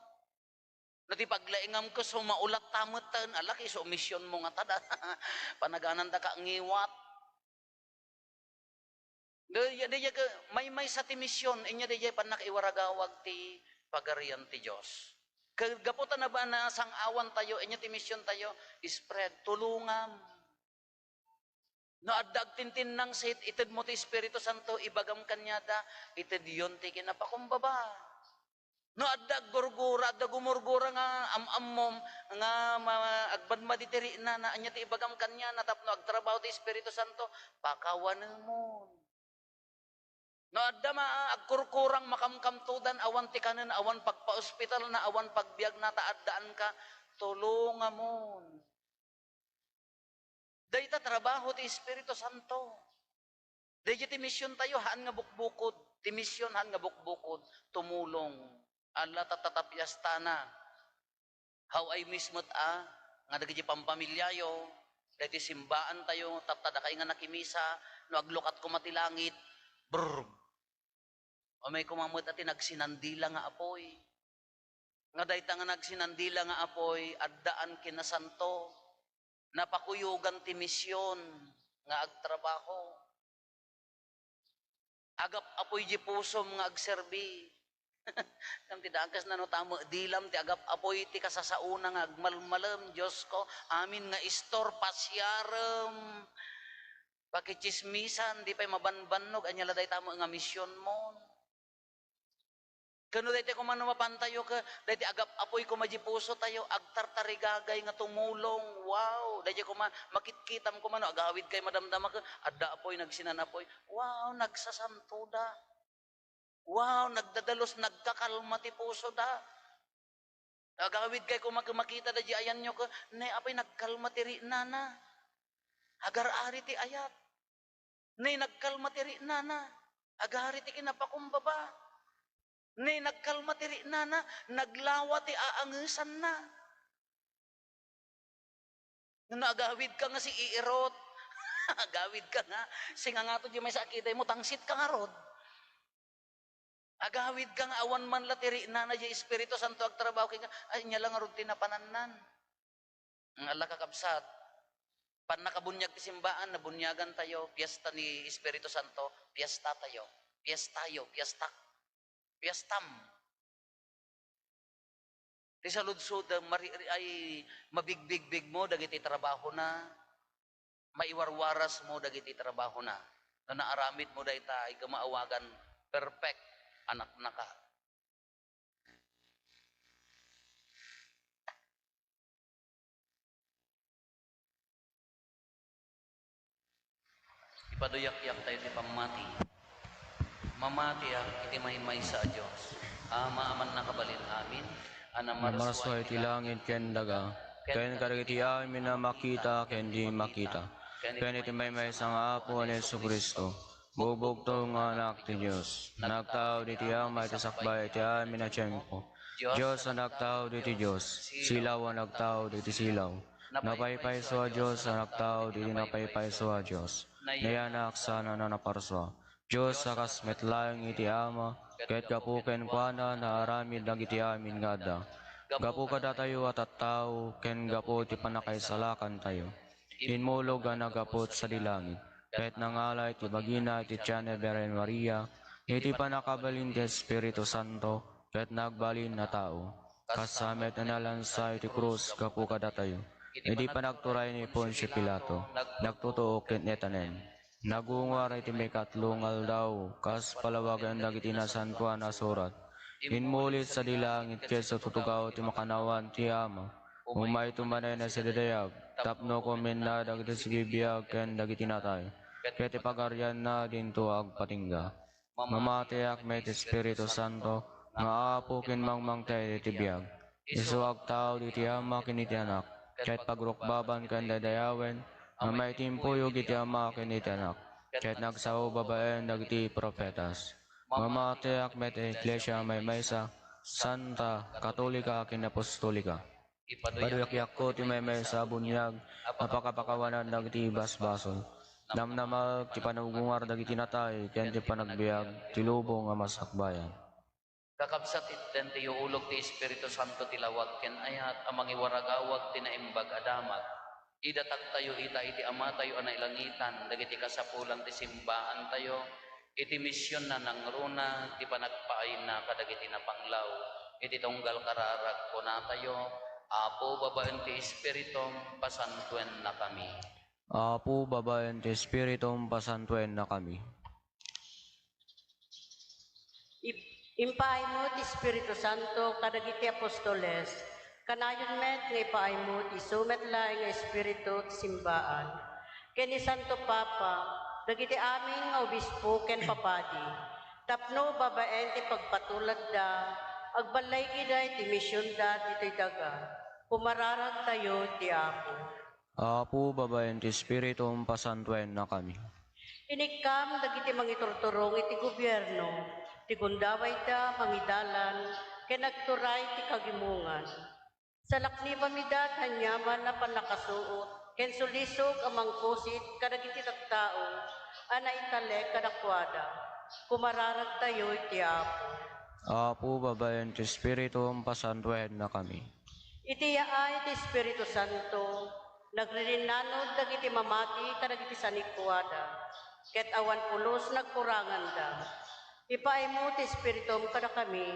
No ti paglaingam ket so maulat ta metten, ala, isu missionmo ngata da. Panaganandaka ngiwat. Daydiay, daydiay ket maymaysa ti mission, inya daydiay pannakaiwaragawag ti Pagarian ti Dios. Ket gapu ta naba-, nasang-awantayo, inya ti missiontayo, spread, tulongam. No adda agtintinnangsit, itedmo ti Espiritu Santo, ibagam kaniada, itedyon ti kinapakumbaba. No adda aggurgura, adda gumurgura nga am-ammom, nga ma-, agmadmadi ti riknana, ania ti ibagam kaniana tapno agtrabaho ti Espiritu Santo? Pakawanemon. No adda ma-, agkurkurang makamkamtodan, awan ti kanen, awan pagpaospitalna, awan pagbiagna, ta addaanka, tulongamon. Dayta trabaho ti Espiritu Santo. Daydiay ti missiontayo, haan nga bukbukod. Ti mission, haan nga bukbukod. Tumulong. Ala, tattatapiastana. How I miss met a, nga dagiti pampamiliayo, daytoy simbaantayo, tatta dakay nga nakimisa, no aglukat koma ti langit, brrr. Umay koma met a ti nagsinandila nga apuy. Nga dayta nga nagsinandila nga apuy, addaan kinasanto. Napakuyogan ti mission nga agtrabaho. Agap-apuy di pusom nga agserbi. Ngem ti dakes na no tamo, dilam ti agap-apuy ti kasasaona nga agmalmalem, Diosko, amin nga istor, pasiarem. Pakitsismisan, di pay mabanbannog, ania la dayta met nga misionmon. Ken no daytoy koma no mapantayo ket daytoy agap-apuy koma di pusotayo, agtartarigagay nga tumulong. Wow! Daytoy koma, makitkitam koma no agawidkay madamdama ket adda apuy, nagsinan-apuy. Wow, nagsasantoda. Wow, nagdadalus, nagkakalma ti pusoda. Agawidkay koma ket makitada di ayanyo ket, ne, apay, nagkalma ti riknana. Agar-ari ti ayat. Ne, nagkalma ti riknana. Agari ti kinapakumbaba. Ne, nagkalma ti riknana. Naglawa ti aangesanna. No agawidka nga si iirot, agawidka nga, singa nga to di maysa a kitay mo, tangsitka ngarud. Agawidka nga awan man la ti riknana diay Espiritu Santo agtrabaho kenka, ay, ania la ngarud ti napanannan. Nga alla, kakabsat, pannakabuniag ti simbaan, nabuniagantayo, fiesta ni Espiritu Santo, fiesta tayo, fiestayo, fiestak, fiestam. Ti saludsod, mari-, ay, mabigbigbigmo dagiti trabahona, maiwarwarasmo dagiti trabahona. No naaramidmo dayta, isu nga awagan perfect, anaknaka. Ipaduyakyak tayo ti pammati. Mamatiak iti maymaysa a Dios, Ama a mannakabalin amin, a namarasua iti langit ken daga, ken kadagiti amin a makita ken di makita, ken iti maymaysa nga Apo a ni Jesu-Cristo, bubugtong nga Anak ti Dios, nagtaud iti Ama iti sakbay iti amin a tiempo. Dios a nagtaud iti Dios, silaw a nagtaud iti silaw. Napaypayso a Dios a nagtaud iti napaypayso a Dios. Nayanak sana a naparsua. Dios a kas met laeng iti Ama, ket gapu kenkuana naaramid dagiti amin nga adda. Gapu kadatayo a tattao, ken gapu iti pannakaisalakantayo, immulog a naggapu sadi langit, ket nangala iti bagina iti tian ni Birhen Maria, iti pannakabalin ti Espiritu Santo, ket nagbalin a tao. Kasta met a nalansa iti krus gapu kadatayo. Iti panagturay ni Poncio Pilato, nagtutuok ken itanem. Nagungar iti maikatlo nga aldaw, kas palawagen dagiti Nasantoan a Surat. Immulit sadi langit ket sa tutugaw ti makannawan ti Ama. Umayto manen a sidadayag, tapno kuminna dagiti sibibiag ken dagiti natay, ket ti pagarianna dinto agpatingga. Mamatiak met Espiritu Santo, nga Apo ken mangmangted iti biag. Isu agtaud iti Ama ken iti Anak, ket pagrukbaban ken daydayawen, a maitimpuyog iti Ama ken iti Anak, ket nagsao babaen dagiti profetas. Mamatiak met iti Iglesia a maymaysa, santa, katolika ken apostolika. Ipaduyakko ti maymaysa a buniag a pakapakawanan dagiti basbasol. Namnamaek ti panagungar dagiti natay ken ti panagbiag ti lubong a masakbayan. Kakabsat, itden ti yuulog ti Espiritu Santo ti lawag ken ayat a mangiwaragawag ti naimbag a damag. Idatagtayo ita iti Amatayo a nailangitan dagiti kasapulan ti simbaantayo, iti misionna nangruna ti panagpaayna kadagiti napanglaw. Iti tunggal kararag, kunatayo, Apo, babaen ti Espiritum, pasantuennakami. Apo, babaen ti Espiritum, pasantuennakami. Ip-, impaaymo ti Espiritu Santo kadagiti apostoles, kanayon met nga ipaaymo ti isu met laeng nga Espiritu ti simbaan. Ken ni Santo Papa, dagiti amin nga obispo ken papadi, tapno babaen ti pagpatulagda, agballaygida iti misionda ditoy daga. Pumararagtayo iti Apo. Apo, babaen ti Espiritum, pasantuennakami. Inikkam dagiti mangiturturong iti gobierno, ti gundawayda mangidalan, ken agturay ti kagimongan. Salaknibam ida ti aniaman a pannakasuot ken sulisog a mangkusit kadagiti tattao a naitalek kadakuada. Pumararagtayo iti Apo. Apo, babaen ti Espiritum, pasantuennakami. Iti yaay ti Espiritu Santo, nagririnnanod dagiti mamati kadagiti sanikuada, ket awan pulos nagkuranganda. Ipaaymo ti Espiritum kadakami,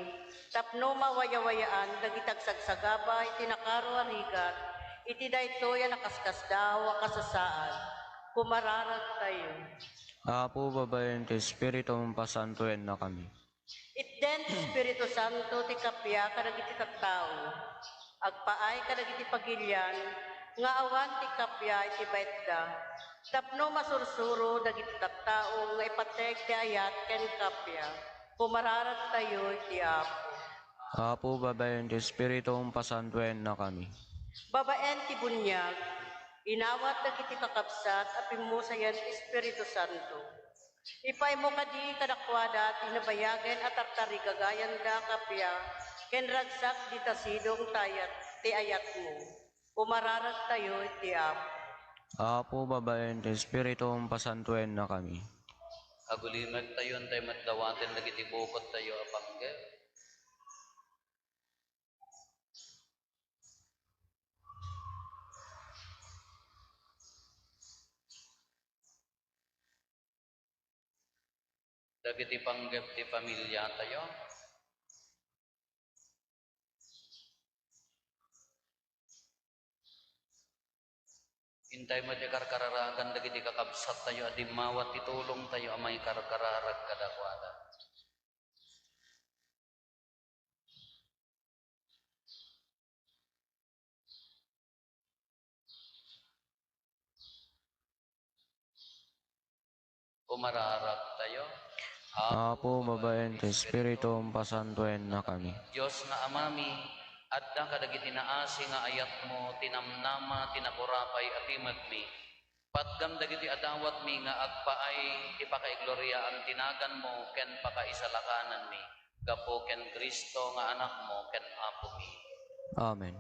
tapno mawayawayaan dagiti agsagsagaba iti nakaro a rigat iti daytoy a nakaskasdaaw a kasasaad. Pumararagtayo. Apo, babaen ti Espiritum, pasantuennakami. Itden ti Espiritu Santo ti kappia kadagiti tattao. Agpaay kadagiti pagilian nga awan ti kappia iti baetda, tapno masursuro dagiti tattao nga ipateg ti ayat ken kappia. Pumararagtayo iti Apo. Apo, babaen ti Espiritum, pasantuennakami. Babaen ti buniag, inawat dagiti kakabsat a pimmusayan ti Espiritu Santo. Ipaaymo kadi kadakuada ti nabayagen a tartarigagayanda kappia ken ragsak dita sidong ti ayat, ti ayatmo. Umararagtayo iti Apo. Apo, babaen ti Espiritum, pasantuennakami. Agulimektayo, intay met dawaten dagiti bukodtayo a panggep. Dagiti panggep ti pamiliatayo. Intay met ti karkararagan dagiti kakabsattayo a dimmawa ti tulongtayo a maikarkararag kadakuada. Umararagtayo. Apo, babaen ti Espiritum, pasantuennakami. Dios nga Amami, adda kadagiti naasi nga ayatmo ti namnama ti nakurapay a timekmi. Patgam dagiti adawatmi nga agpaay ti pakaigloryaan ti naganmo ken pakaisalakananmi gapu ken Cristo nga Anakmo ken Apomi. Amen.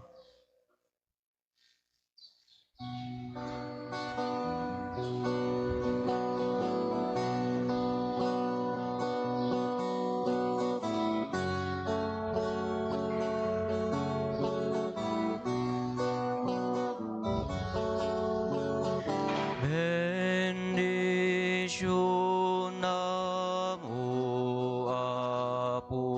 Bendisyonam, O Apo,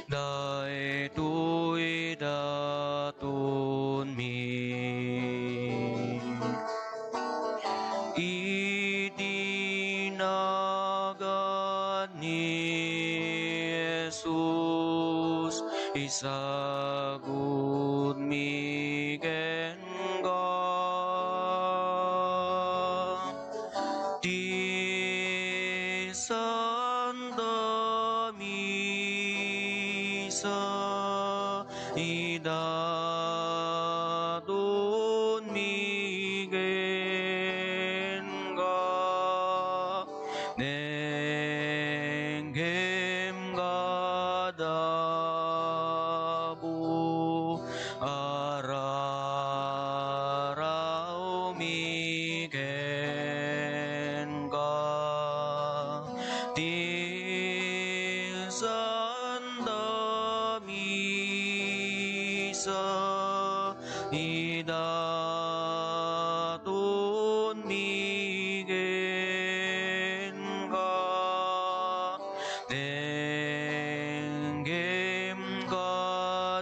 daytoy datonmi. Iti nagan ni Jesus, isagutmi kenka ti Santa Misa, idatonmi kenka, denggem kadapu, ararawmi kenka ti Santa Misa, idatonmi kenka, denggem kadapu,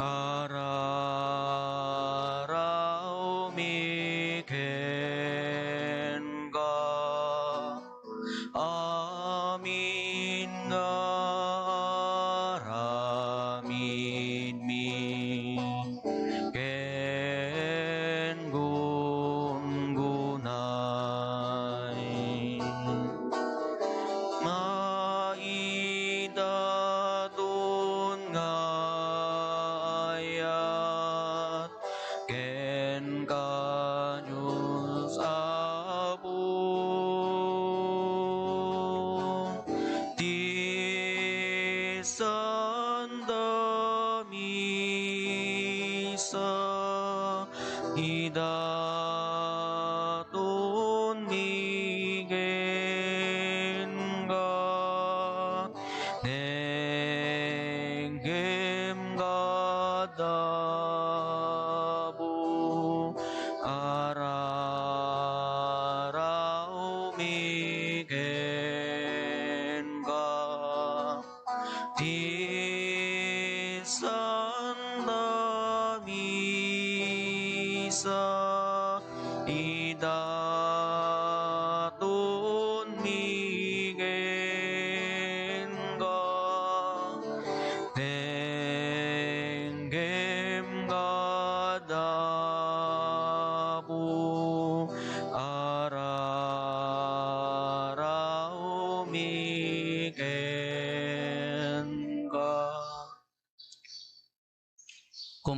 ararawmi kenka. Amin nga aramidmi ken gunggunay, maidaton nga ayat kenka, Dios Apo, ti Santa Misa, idatonmi kenka, denggem kadapu, ararawmi kenka. Ti Santa Misa, idatonmi kenka, denggem kadapu, ararawmi kenka.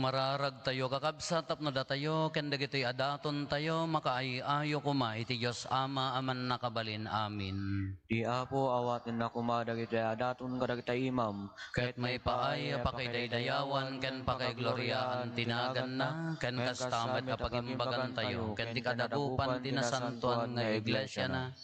Mararagtayo, kakabsat, tapno datayo ken dagitoy a datontayo makaay-ayo koma iti Dios Ama a Mannakabalin. Amin. Ti Apo awatenna koma dagitoy a daton kadagita imam, ket maipaay a pakaidaydayawan ken pakaigloriaan ti naganna, ken kasta met a pagimbagantayo ken ti kadagupan ti nasantoan nga iglesiana.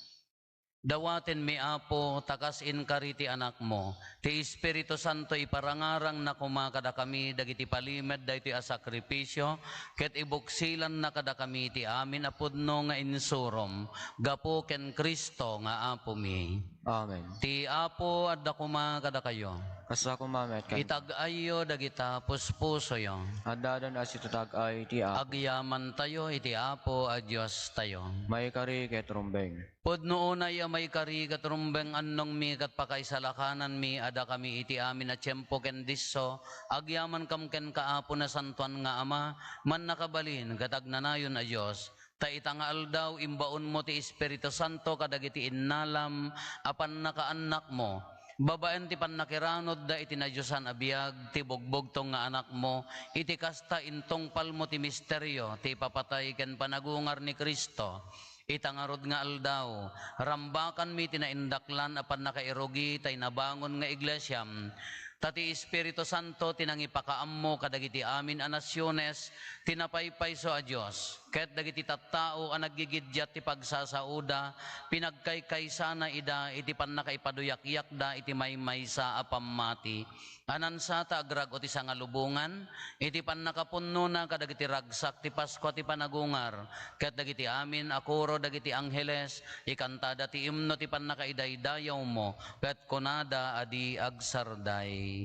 Dawatenmi, Apo, ta kas inkari ti Anakmo, ti Espiritu Santo iparangarangna koma kadakami dagiti palimed daytoy a sakrifisio, ket ibuksilanna kadakami ti amin a pudno nga insurom, gapu ken Cristo nga Apomi. Amen. Ti Apo adda koma kadakayo. Kasta koma met kenka. Itag-ayyo dagita puspusoyo. Addadan a sitatag-ay ti Apo. Agyamantayo iti Apo a Diostayo. Maikari ket rumbeng. Pudno unay a maikari ket rumbeng, annongmi ket pakaisalakananmi a dakami iti amin a tiempo ken disso, agyamankam kenka, Apo, nasantoan nga Ama, mannakabalin ket agnanayon a Dios, ta ita nga aldaw, imbaonmo ti Espiritu Santo kadagiti innalam a pannakaannakmo, babaen ti pannakiranudda iti nadiosan a biag ti bugbugtong nga Anakmo, iti kasta, intungpalmo ti misterio ti ipapatay ken panagungar ni Cristo. Ita ngarud nga aldaw, rambakanmi ti naindaklan a pannakairugi tay nabangon nga iglesiam, ta ti Espiritu Santo ti nangipakaammo kadagiti amin a nasiones ti napaypayso a Dios, ket dagiti tattao a naggigiddiat ti pagsasaoda, pinagkaykaysana ida iti pannakaipaduyakyakda iti maymaysa a pammati. Anansa ta agrag-o ti sangalubongan iti pannakapunnona kadagiti ragsak ti Paskua ti panagungar, ket dagiti amin a koro dagiti angheles, ikantada ti imno ti pannakaidaydayawmo, ket kunada a di agsarday.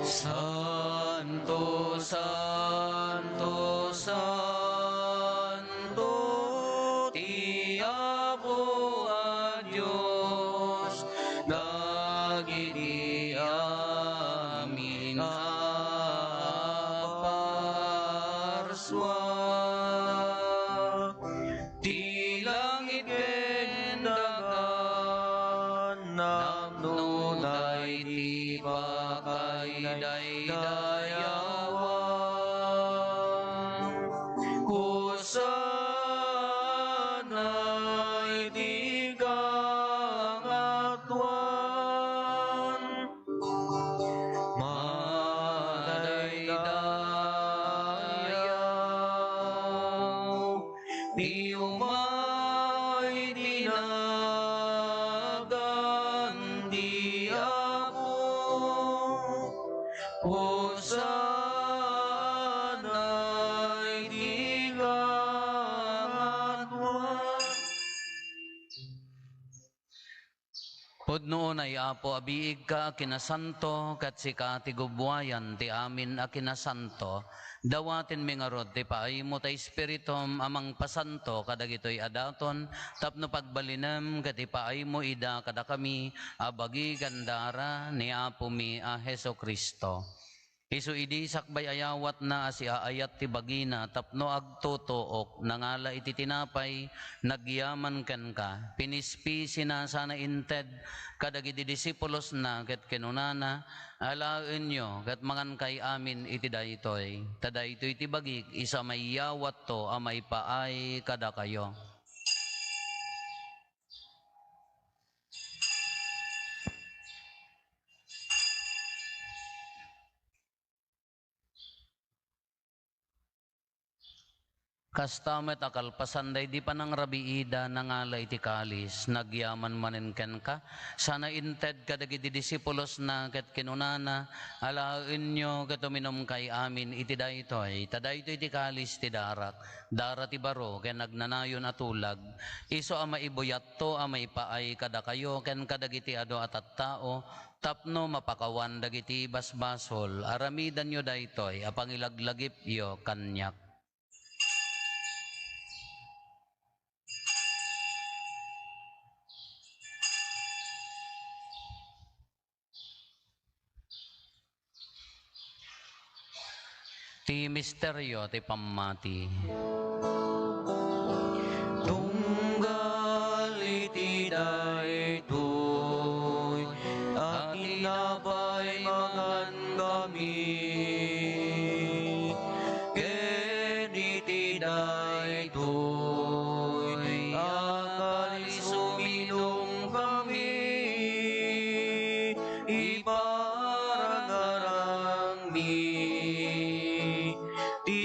Santo, Santo, Santo, ti Apo a Dios, dagiti amin a parsua. Ti langit ken daga, napnoda iti pakaidaydayawam. Hosanna iti kangatoan. Madaydayaw ti umay ti nagan ti Apo. Hosanna iti kangatoan. Pudno unay, Apo, a biigka a kinasanto, ket sika ti gubbuayan ti amin a kinasanto. Dawatenmi ngarud ti paaymo ta Espiritum a mangpasanto kadagitoy a daton tapno pagbalinem ket ipaaymo ida kadakami a bagi ken dara ni Apomi a Jesu-Cristo. Isu idi sakbay a yawatna a siaayat ti bagina tapno agtutuok, nangala iti tinapay, nagyaman kenka, pinispisina sana inted kadagiti disipulosna ket kinunana, "Alaenyo ket mangankay amin iti daytoy, ta daytoy ti bagik, isu a maiyawatto a maipaay kadakayo." Kasta met a kalpasan daydi panangrabiida, nangala iti kalis, nagyaman manen kenka, sana inted kadagiti disipulosna ket kinunana, "Alaenyo ket uminumkay amin iti daytoy, ta daytoy ti kalis ti darak, dara ti baro ken agnanayon a tulag, isu a maibuyatto a maipaay kadakayo ken kadagiti adu a tattao, tapno mapakawan dagiti basbasol. Aramidanyo daytoy a pangilaglagipyo kaniak." Ti misterio ti pammati. Tunggal iti Ken iti daytoy a kalis uminum kami, iparagarangmi ti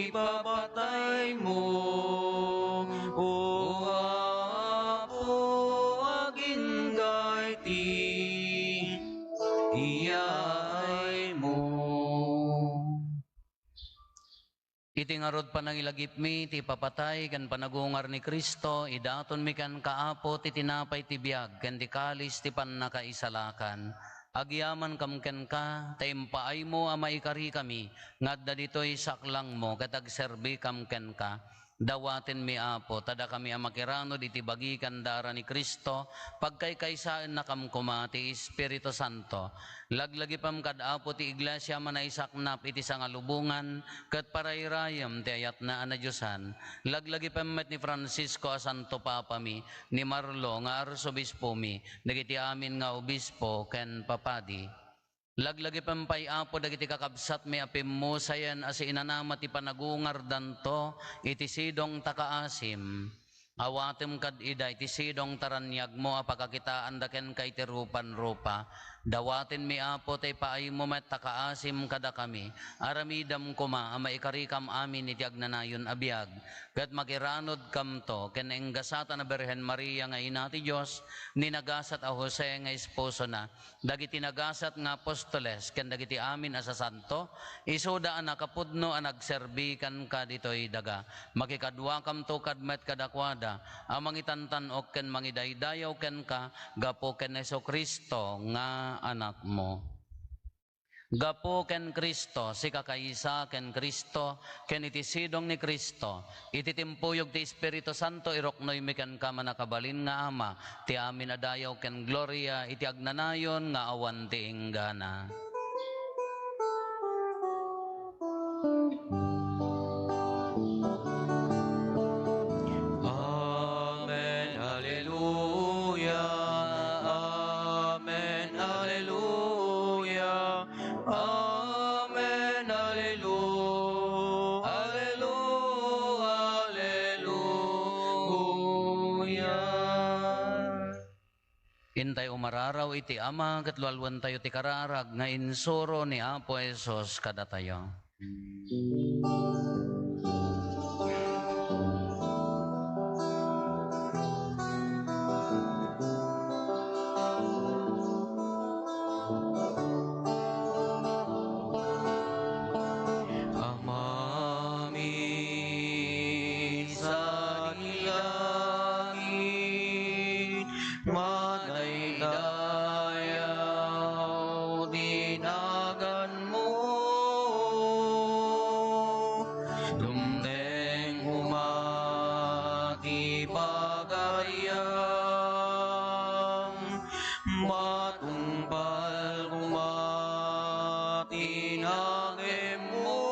ipapataymo, O Apo, agingga iti yaaymo. Iti ngarud panangilagipmi ti ipapatay ken panagungar ni Cristo, idatonmi kenka, Apo, ti tinapay ti biag ken ti kalis ti pannakaisalakan. Agyamankam kenka, ta impaaymo a maikarikami nga adda ditoy saklangmo ket agserbikam kenka. Dawatenmi, Apo, ta dakami a makiranud iti bagi ken dara ni Cristo, pagkaykaysaennakam koma ti Espiritu Santo. Laglagipem kad Apo ti Iglesia a manaisaknap iti sangalubongan ket parayrayem ti ayatna a nadiosan. Laglagipem met ni Francisco a Santo Papami, ni Marlo nga Arsobispomi, dagiti amin nga obispo ken papadi. Laglagipem pay, Apo, dagiti kakabsatmi a pimmusayen a siinanama ti panagungardanto iti sidong ta kaasim. Awatem kad ida iti sidong ta raniagmo a pakakitaanda kenka iti rupan-rupa. Dawatenmi, Apo, ta ipaaymo met ta kaasim kadakami. Aramidem koma a maikarikam amin iti agnanayon a biag, ket makiranudkamto ken enggasatan a Birhen Maria nga Ina ti Dios, ni nagasat a Jose nga esposona, dagiti nagasat nga apostoles ken dagiti amin a sasanto, isuda a nakapudno a nagserbi kenka ditoy daga. Makikaduakamto kad met kadakuada a mangitantan-ok ken mangidaydayaw kenka gapu ken Jesu-Cristo nga Anakmo. Gapu ken Cristo, sikakaysa ken Cristo, ken iti sidong ni Cristo, iti timpuyog ti Espiritu Santo, iruknoymi kenka, mannakabalin nga Ama, ti amin a dayaw ken gloria iti agnanayon nga awan ti inggana. Amen. Alleluia. Amen. Alleluia. Amen. Allelu-, allelu-, alleluia. Intay umararaw iti Ama, ket lualuentayo ti kararag nga insuro ni Apo Jesus kadatayo. Amami sadi langit, madaydayaw ti naganmo. Dumteng koma ti pagariam, matungpal koma ti nakemmo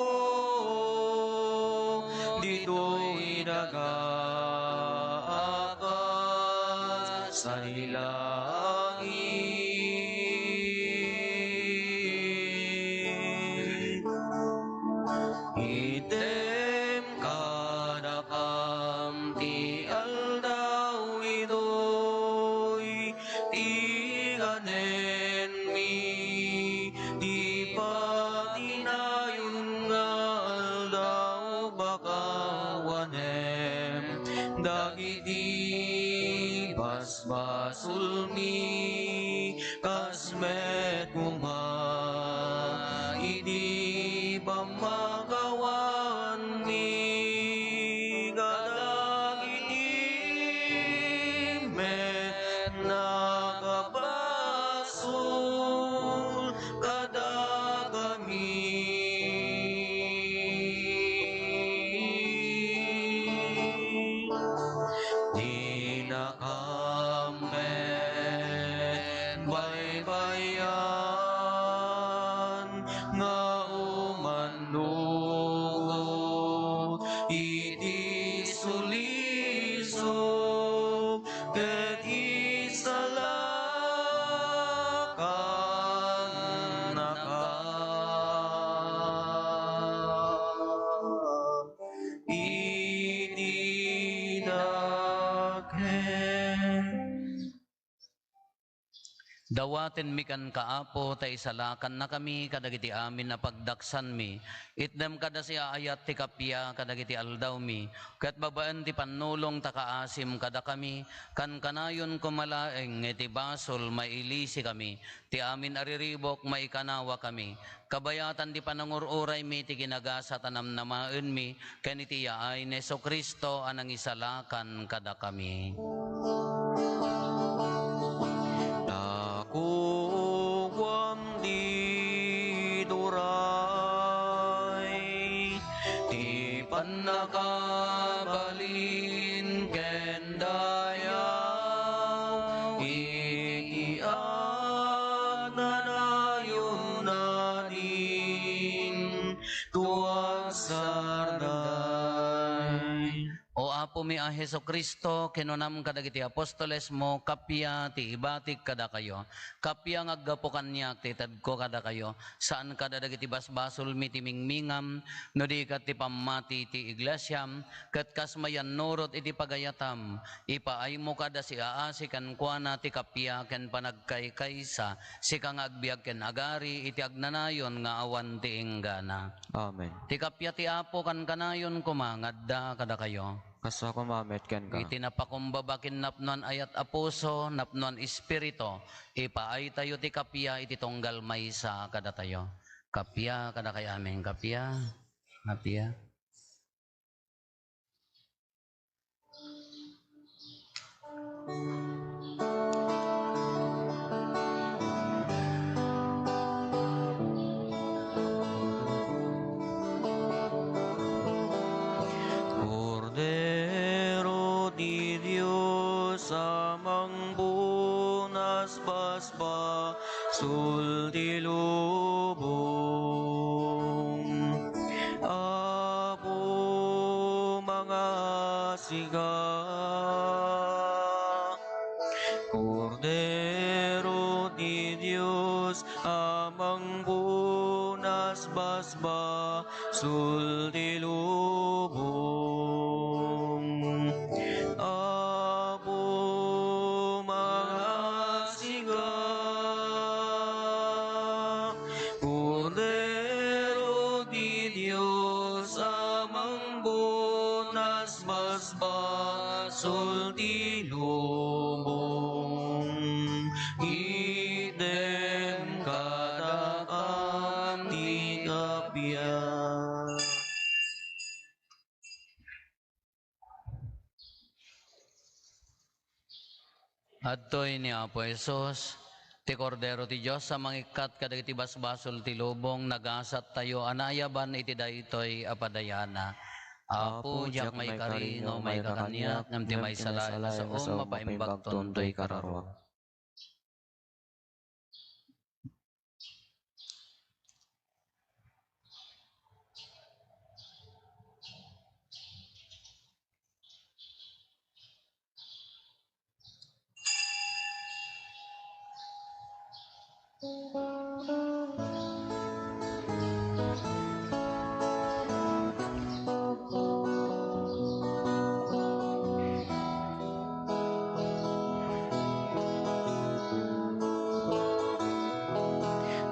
ditoy daga a kas langit. Item kadakam ti aldaw itoy, ti kanenmi, ti patinayon nga aldaw, pakawanem dagiti basbasolmi, kas met koma iti pammakawanmi kadagiti met nakabasol kadakami. Dina met baybay-an nga umannurot iti sulisog ket isalakannaka. Dawatenmi kenka, Apo, ta isalakannakami kadagiti amin a pagdaksanmi. Itdem kada siaayat ti kappia kadagiti aldawmi, ket babaen ti pannulong ta kaasim kadakami, kankanayon koma laeng nga iti basol mailisikami, ti amin a riribuk maikanawakami, kabayatan ti panangur-uraymi ti kinagasat a namnamaenmi ken iti yaay ni Jesu-Cristo a nangisalakan kadakami. Nakukuam ti turay, ti pannakabalin ken dayaw, iti agnanayon a din tuagsarday. O Apomi a Jesu-Cristo, kinunam kadagiti apostolesmo, kappia ti ibatik kadakayo. Kappia nga aggapu kaniak ti itedko kadakayo. Saan kada dagiti basbasolmi ti mingmingam, no di ket ti pammati ti iglesiam, ket kas mayannurot iti pagayatam, ipaaymo kada siaasi kenkuana ti kappia ken panagkaykaysa, sika nga agbiag ken agari iti agnanayon nga awan ti inggana. Amen. Ti kappia ti Apo kankanayon koma nga adda kadakayo. Kasta koma met kenka. Iti napakumbaba ken napnoan ayat a puso, napnoan espiritu, ipaaytayo ti kappia iti tunggal maysa kadatayo. Kappia kadakayo amin, kappia, kappia. Kordero ti Dios a mangpunas basbasul ti lubong. Apo, mangasika. Kordero ti Dios a mangpunas basbasul ti lubong. Apo, mangasika. Kordero ti Dios a mangpunas basbasul ti lubong, itdem kadakami ti kappia. Adtoy ni Apo Jesus, ti Kordero ti Dios a mangikkat kadagiti basbasol ti lubong, nagasattayo a naayaban iti daytoy a padayana. Apo, diak maikari nga umayka kaniak, ngem ti maisalaem nga saom, mapaimbagton toy kararua.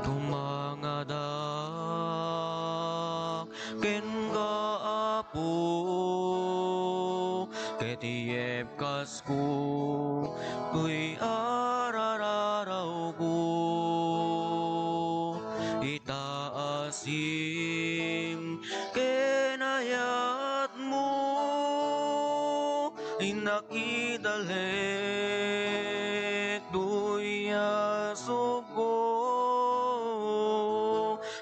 Tumangadak kenka, Apo, ket iyepkasko toy ararawko. Itaasim ken ayatmo, innak italek toy a sukko.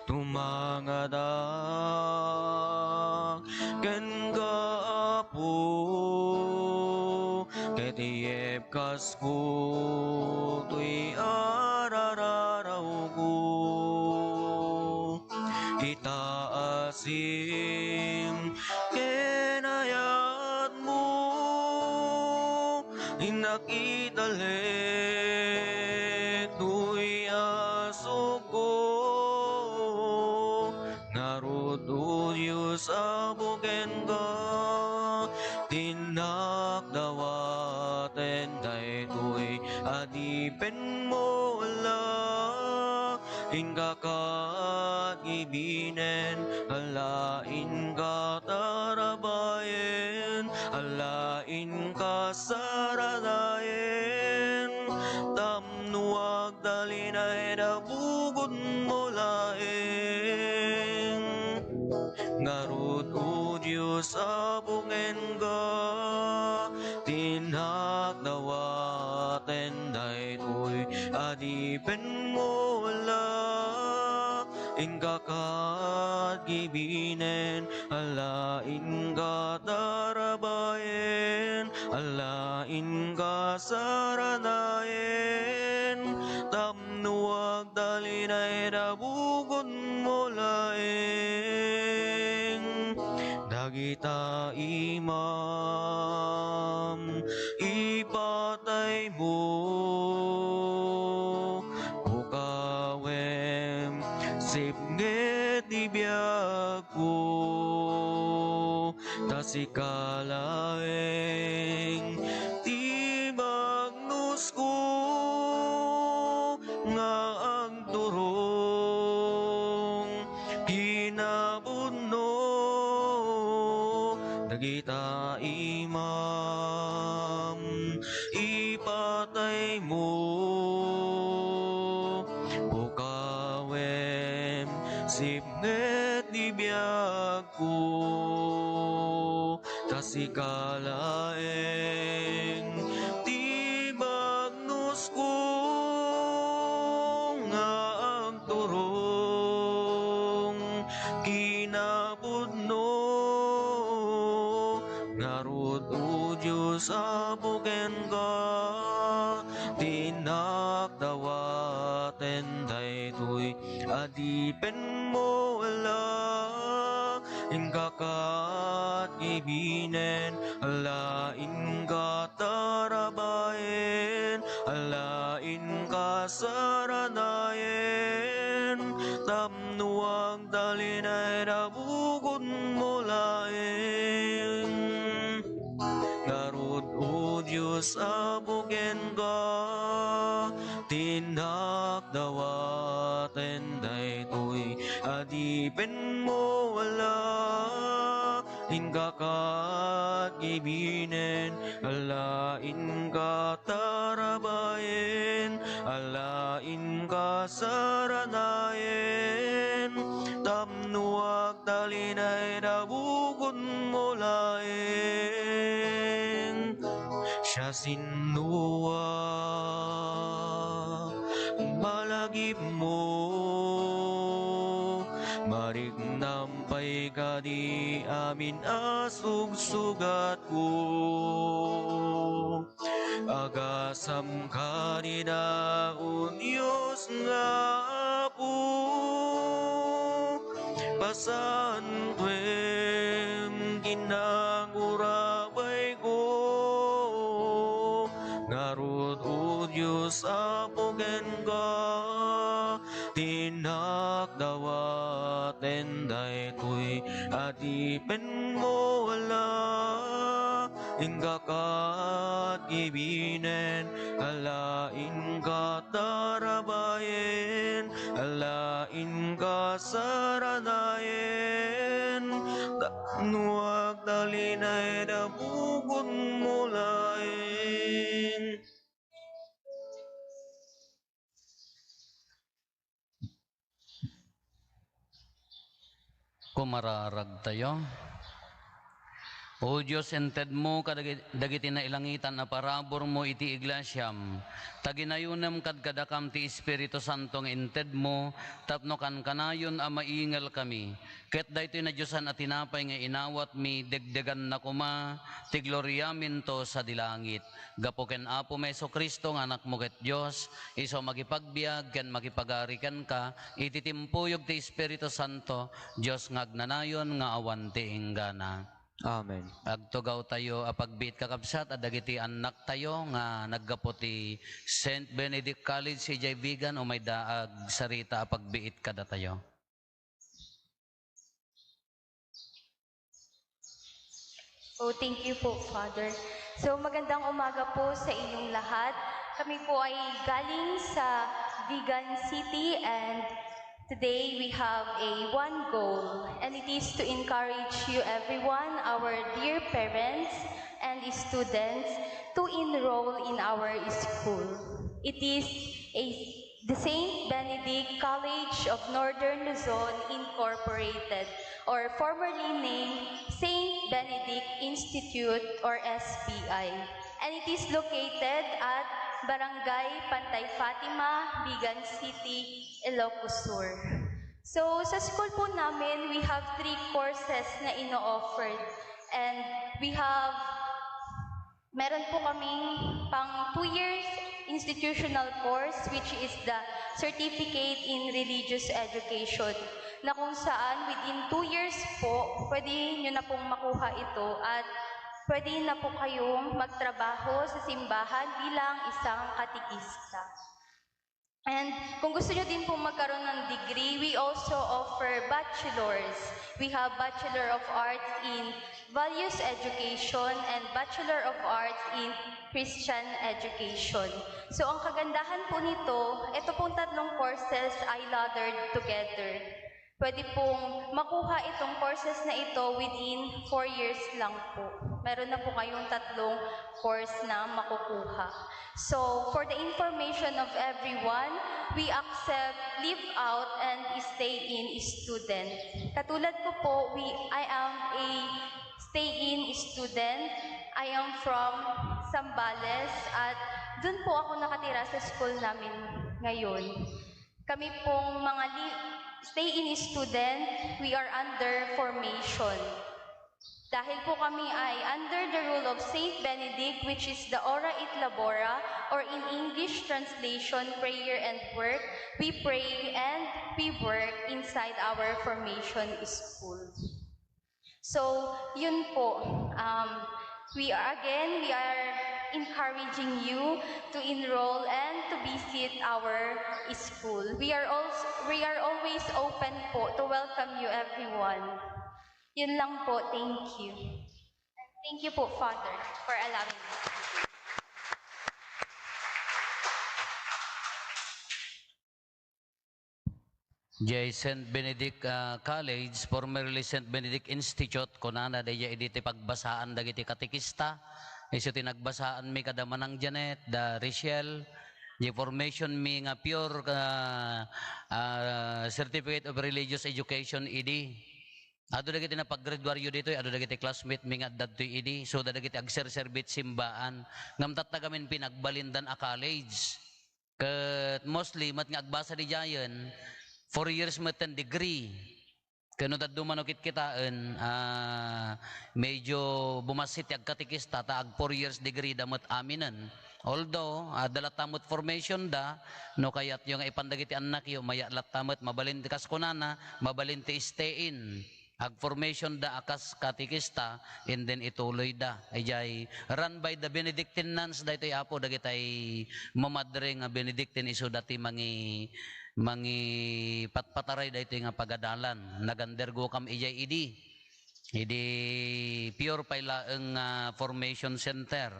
Tumangadak kenka, Apo, ket iyepkasko toy ararawko. Itaasim ken ayatmo, innak italek toy a sukko. Ngarud, O Dios, Apo, kenka, ti innak dawaten daytoy adipenmo. Inka kat gibinen, ala inka tarabayen, ala inka saranayen, tapno agtalinay da bugotmo laeng. Ngarud, O Dios, Apo, kenka, tinnak dawaten daytoy adipenmo la. Inka kat gibinen, ala inka tarabayen, ala inka saranayen, tapno agtalinay da bugotmo laeng. Dagita imam, ipataymo, pukawem, sipnget ti biagko, ta sika laeng ti bagnosko nga agturong kinapudno. Dagita imam, ipataymo, pukawem, sipnget ti biagko, ta sika laeng ti bagnosko nga agturong kinapudno. Ngarud, O Dios, Apo, kenka, tinnak dawaten daytoy adipenmo la. Inka kat gibinen, ala inka tarabayen, ala inka saranayen, tapno agtalinay da bugotmo laeng. Ngarud, O Dios, Apo, kenka, tinnak dawaten daytoy adipenmo la. Inka kat gibinen, ala inka tarabayen, ala inka saranayen, tapno agtalinay da bugotmo laeng. Siasinoak, balagipmo, mariknam pay kadi amin a sugsugatko. Agasam kadi da, O Dios nga Apo, pasaankuem, kinagurabayko. Ngarud, O Dios, Apo, kenka, tinnak dawaten daytoy adipenmo la. Inka kat gibinen, ala inka tarabayen, ala inka saranayen, tapno agtalinay da bugotmo laeng. Kumararagtayo. O Dios, intedmo kadagi-, dagiti nailangitan a paraburmo iti iglesiam, ta ginayonem kadkadakam ti Espiritu Santo nga intedmo tapno kankanayon a maingelkami. Ket daytoy nadiosan a tinapay nga inawatmi, degdeganna koma ti gloriaminto sadi langit. Gapu ken Apomi Jesu-Cristo nga Anakmo ket Dios, isu a makipagbiag ken makipagari kenka iti timpuyog ti Espiritu Santo, Dios nga agnanayon nga awan ti inggana. Amen. Agtugawtayo a pagbiit, kakabsat, a dagiti annaktayo nga naggapu ti Saint Benedict College, idiay Vigan, umayda agsarita a pagbiit kadatayo. Oh, thank you po, Father. So, magandang umaga po sa inyong lahat. Kami po ay galing sa Vigan City, and today we have a one goal, and it is to encourage you everyone, our dear parents and students, to enroll in our school. It is a the Saint Benedict College of Northern Luzon Incorporated, or formerly named Saint Benedict Institute, or S B I, and it is located at Barangay Pantay Fatima, Vigan City, Ilocos Sur. So, sa school po namin, we have three courses na ino-offered. And we have Meron po kaming pang two years institutional course, which is the Certificate in Religious Education, na kung saan within two years po, pwede nyo na pong makuha ito at pwede na po kayong magtrabaho sa simbahan bilang isang katikista. And kung gusto nyo din pong magkaroon ng degree, we also offer bachelors. We have Bachelor of Arts in Values Education and Bachelor of Arts in Christian Education. So, ang kagandahan po nito, ito pong tatlong courses ay laddered together. Pwede pong makuha itong courses na ito within four years lang po. Meron na po kayong tatlong course na makukuha. So, for the information of everyone, we accept live out and stay in student. Katulad ko po, we, I am a stay in student. I am from Zambales at dun po ako nakatira sa school namin ngayon. Kami pong mga li-, stay-in student, we are under formation. Dahil po kami ay under the rule of Saint Benedict, which is the Ora et Labora, or in English translation, prayer and work, we pray and we work inside our formation school. So, yun po. Um, we are, again, we are encouraging you to enroll and to visit our school. We are also, we are always open po to welcome you everyone. Yun lang po. Thank you. Thank you po, Father, for allowing me. Jay Saint Benedict, ah, College, formerly Saint Benedict Institute, kunana dayjay idi ti pagbasaan dagiti katekista. Isu ti nagbasaanmi kada Manang Janet, da Richelle, di formation mi nga pure, ah, ah, Certificate of Religious Education idi. Adu dagiti napaggraduaryo ditoy, adu dagiti classmate mi nga adda ditoy idi. So, da dagiti agserserbi iti simbaan. Ngem tattagamin pinagbalindan a college. Ket mostly met nga agbasa didiayen, four years met ten degree. Ken no dadduma no kitkitaen, ah, medyo bumassit ti agkatekista ta ag four years degree da met aminen. Although, ah, adda latta met formation da, no kayatyo nga ipan dagiti annakyo, maya latta met mabalin ti kas kunana, mabalin ti stay-in. Ag-formation da a kas katekista, and then ituloy da. Idiay run by the Benedictine nuns daytoy, Apo, dagitay mamadre nga Benedictine, isuda ti mangi-, mangipatpataray daytoy nga pagadalan. Nag-undergo kam idiay idi. Idi pure pay laeng nga formation center.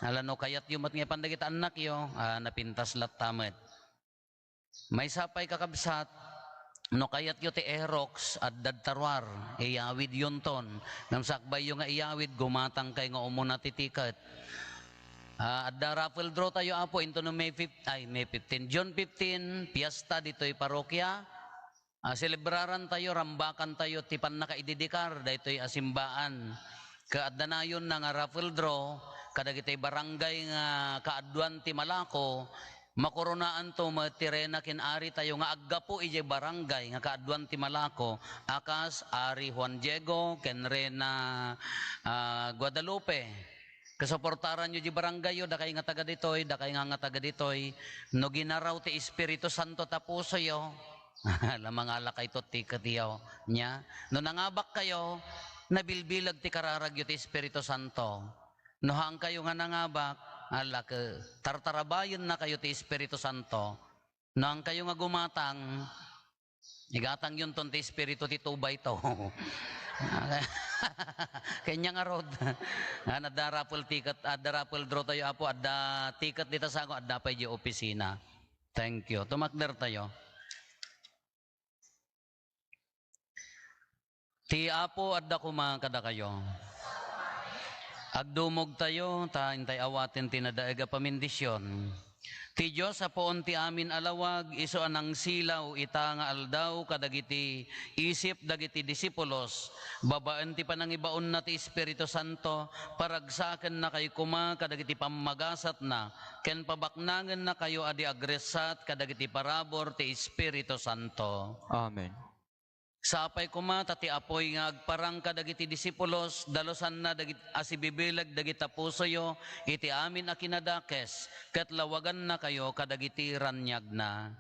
Ala no kayatyo met nga ipan dagiti annakyo, ah, napintas latta met. Maysa pay, kakabsat, no kayatyo ti Aerox, addad taruar, iyawidyonton. Ngem sakbayyo nga iyawid, gumatangkay nga umuna ti ticket. Ah, adda raffle draw tayo, Apo, into no May fifteen, ay, May fifteen, June fifteen, fiesta ditoy parokya. Ah, selebraran tayo, rambakan tayo ti pannakaididikar daytoy a simbaan. Ket adda nayon na nga raffle draw kadagiti barangay nga kaaduan ti Malako, makurunaanto met ti reyna ken ari tayo nga aggapu idiay barangay nga kaaduan ti Malako, a kas Ari Juan Diego ken Reyna, ah, Guadalupe. Kasuportaranyo di barangayyo, dakay nga taga ditoy, dakay nga, nga taga ditoy. No ginaraw ti Espiritu Santo ta pusoyo, ala, mangalakayto ti ketiyo. Nya, no nangabakkayo, nabilbilag ti kararagyo ti Espiritu Santo. No haankayo nga nangabak, ala, ke-, tartarabayennakayo ti Espiritu Santo. No haankayo nga gumatang, igatangyonton ti Espiritu ti tubayto. Kanya ngarud. Ah, adda raffle ticket, adda raffle draw tayo, Apo, adda ticket dita sango, adda pay di opisina. Thank you. Tumakder tayo. Ti Apo adda koma kadakayo. Agdumog tayo, ta intay awaten ti nadaeg a pamendisyon. Ti Dios a puon ti amin a lawag, isu a nangsilaw ita nga aldaw kadagiti isip dagiti disipulos, babaen ti panangibaonna ti Espiritu Santo, paragsakennakay koma kadagiti pammagasatna, ken pabaknangennakayo a di agressat kadagiti parabur ti Espiritu Santo. Amen. Sapay koma ta ti apuy nga agparang kadagiti disipulos, dalusanna dagit-, a sibibileg dagita pusoyo iti amin a kinadakes, ket lawagannakayo kadagiti raniagna.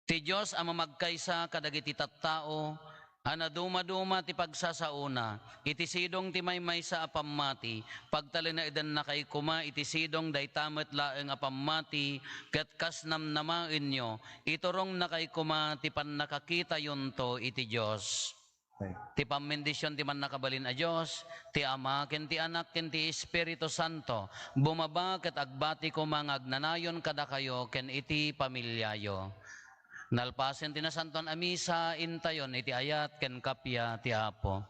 Ti Dios a mamagkaysa kadagiti tattao, a nadumaduma ti pagsasaona, iti sidong ti maymaysa a pammati, pagtalinaedannakay koma iti sidong dayta met laeng a pammati, ket kas namnamaenyo, iturongnakay koma ti pannakakitayonto iti Dios. Amen. Ti pammendision ti Mannakabalin a Dios, ti Ama, ken ti Anak, ken ti Espiritu Santo, bumaba ket agbati koma nga agnanayon kadakayo ken iti pamiliayo. Nalpasen ti Nasantoan a Misa, intayon iti ayat ken kappia ti Apo.